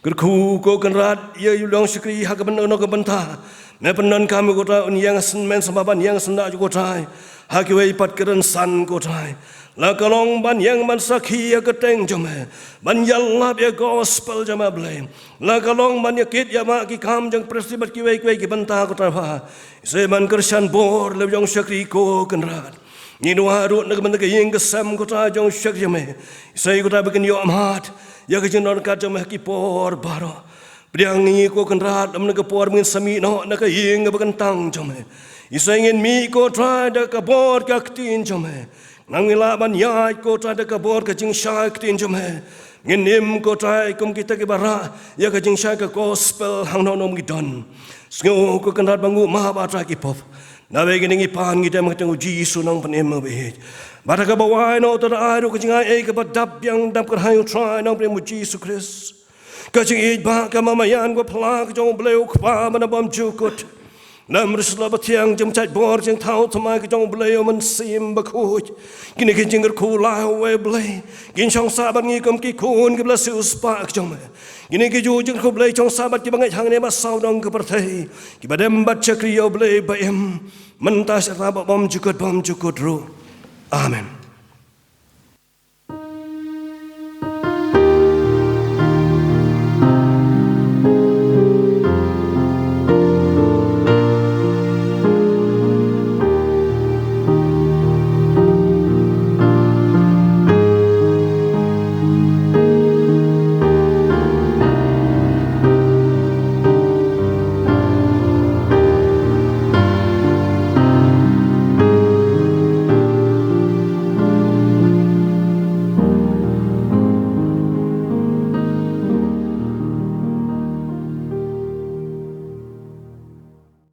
Kyrkhu ko Kynrad ïa u longshakri ha kano kano ka bynta me pyndonkam ko Trai, un ïeng sngewsynei ban ïeng sngewsynei ko Trai ha kiwei pat ki rynsan ko Trai. La ka long ban ïeng ban sakhi ïa ka kyrteng jong me, ban ïalap ïa ka gospel jong me, A Blei. La ka long ban ïakit ïamah ki kam jong ka Presbytery bad kiwei kiwei ki bynta ko Trai babha. Isynei ban kyrshan bor ïa u longshakri ko Kynrad. Ngi rwai ruh na ka bynta ka ïing ka sem ko Trai jong u shakri jong me. Isynei ko Trai ba kin ïohmad ïa ka jingryngkat jong me ha ki por baroh. Pdiang ïa ngi ko Kynrad, lem na ka por ba ngin sa mih noh na ka ïing kaba kyntang jong me. Isynei ngin mih ko Trai da ka bor ka ktien jong me. Nang ngi lah ban ïaid ko Trai da ka bor ka jingshai ktien jong me. Ngin im ko Trai kum kita kiba rah ïa ka jingshai ka gospel hangno hangno ba ngi don. Sngew ko Kynrad ba nguh map, A Trai, ki pop. Naba ïa kine ngi pan ngi dem ha ka kyrteng u Jisu Nongpynim uba ïeit. Bad ha kaba wai noh, to da ai ruh ka jingai ei kaba dap biang dap kyrhai, U Trai Nongpynim, U Jisu Khrist. Ka jingïeit bad ka mamaïan kaba phylla ka jong U Blei U Kpa ba na bymjukut, lem bad U Mynsiem Bakhuid, jingpynjah bor jingthaw thymmai ka jong U Blei U Mynsiem Bakhuid. Kine ki jingkyrkhu la uwei Blei, kin shong sah bad ngi kum ki khun kiba la siewspah ka jong me. Kine ki ju jingkyrkhu Blei shong sah bad kiba ngeit hangne ba sawdong ka pyrthei, kiba dem bad shakri ïa U Blei ba im mynta, shata, bad bymjukut bymjukut ruh. Amen.